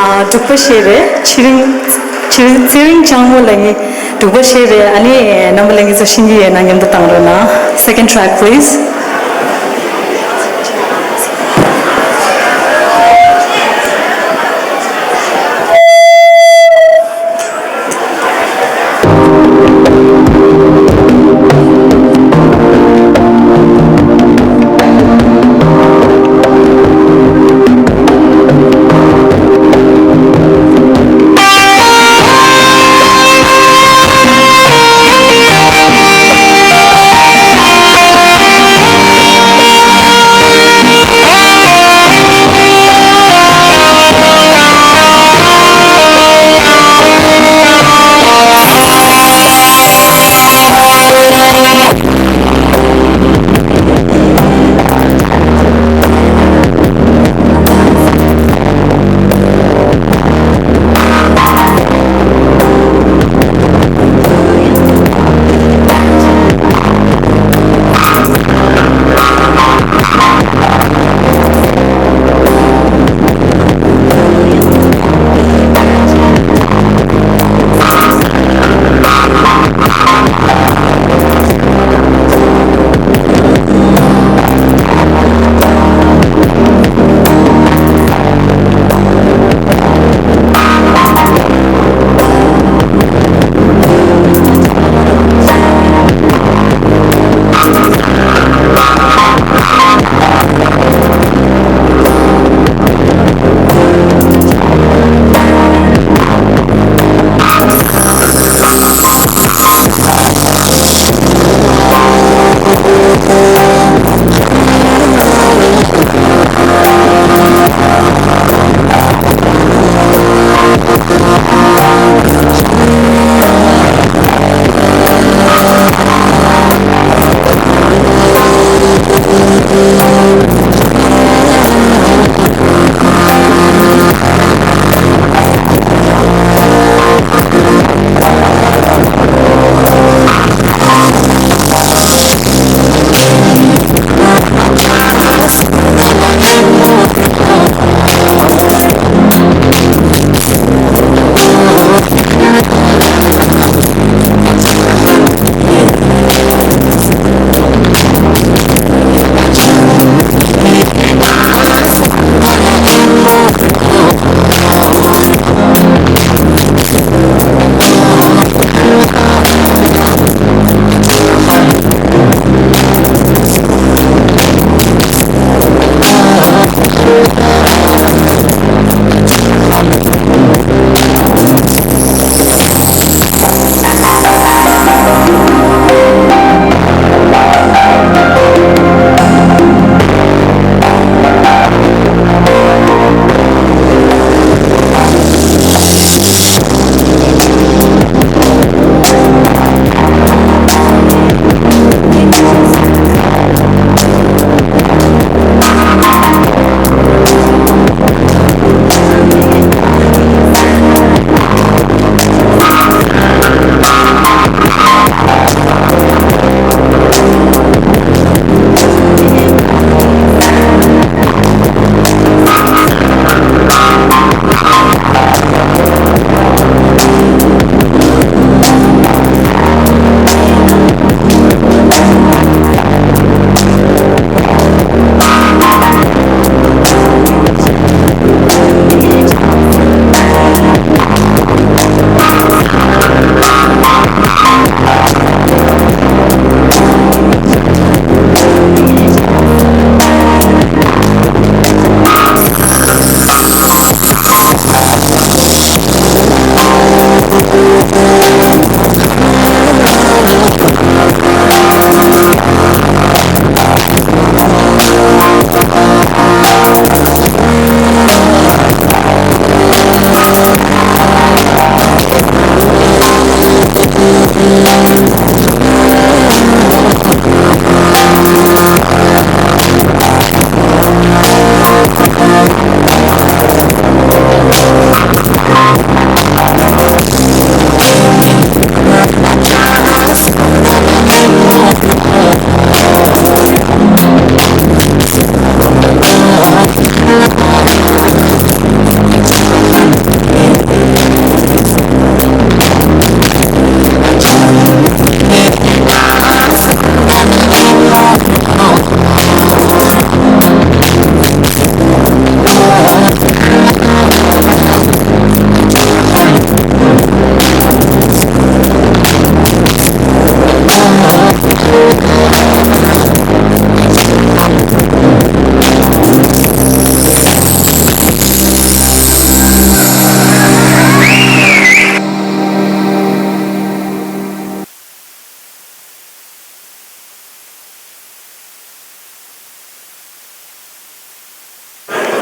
ཨ་འབྲུག་པ་ཤེས་རེད། ཚེ་རིང་ཚེ་རིང་ཚེ་རིང་ལྕགས་མོ་ལ་ངས་འབྲུག་པ་ཤེས་རེད། ཨ་ནི་རྣམ་པ་ལྷན་རྒྱས་ཚོ་ཤེས་ཀྱི་ཡོད་ན་མཉམ་དུ་བཏང་རོགས་གནང་། Second track, please.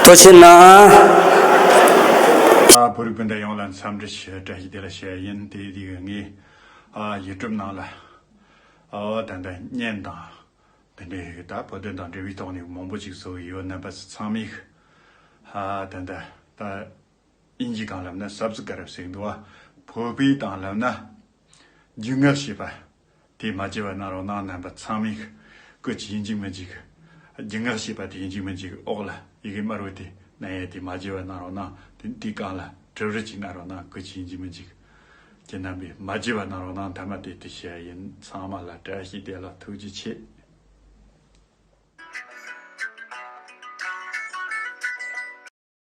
ཐུགས་རྗེ་གནང་། ཨ། བོད་རིགས་སྤུན་ཟླ་ཡོངས་ལ་འཚམས་འདྲི་ཞུ། བཀྲ་ཤིས་བདེ་ལེགས་ཞུ་ཡ་ཡིན། དེ་དུས་ངས་ཨ་ཡུ་ཊུབ་ནང་ལ་ཨ་ད་ལྟ་བརྙན་དང་དེ་འདྲའི་ད་བོད་དོན་དང་འབྲེལ་བའི་ཐོག་ནས་མང་པོ་ཅིག་བཟོ་གི་ཡོད། རྣམ་པ་ཚོ་ཚང་མས་ཨ་ད་ལྟ་ད་དབྱིན་ཇི་སྒང་ལབ་ན་སབ་སི་ཀ་རབ་ཟེར་གི་འདུག་བ། བོད་པའི་སྟེང་ལབ་ན་རྒྱུས་མངའ་བྱེད་པ་དེ་མ་བརྗེད་པ་གནང་རོགས་གནང་། རྣམ་པ་ཚང་མས་སྐུ་མཁྱེན། ཡིན་གཅིག་མིན་གཅིག་རྒྱུས་མངའ་བྱེད་པ་དེ་ཡིན་གཅིག་མིན་གཅིག་འོག་ལ་ཡི་གེ་དམར་པོ་དེ་མནན་ཡས་དེ་མ་བརྗེད་པ་གནང་རོགས་གནང་། དེ་དེའི་སྒང་ལ་དྲི་རེ་ཅིག་གནང་རོགས་གནང་། སྐུ་མཁྱེན། ཡིན་གཅིག་མིན་གཅིག་ཁྱེད་རྣམ་པས་མ་བརྗེད་པ་གནང་རོགས་གནང་། མཐའ་མ་དེ་དེ་བཤད་ཡ་ཡིན། ཚང་མ་ལ་བཀྲ་ཤིས་བདེ་ལེགས། ཐུགས་རྗེ་ཆེ།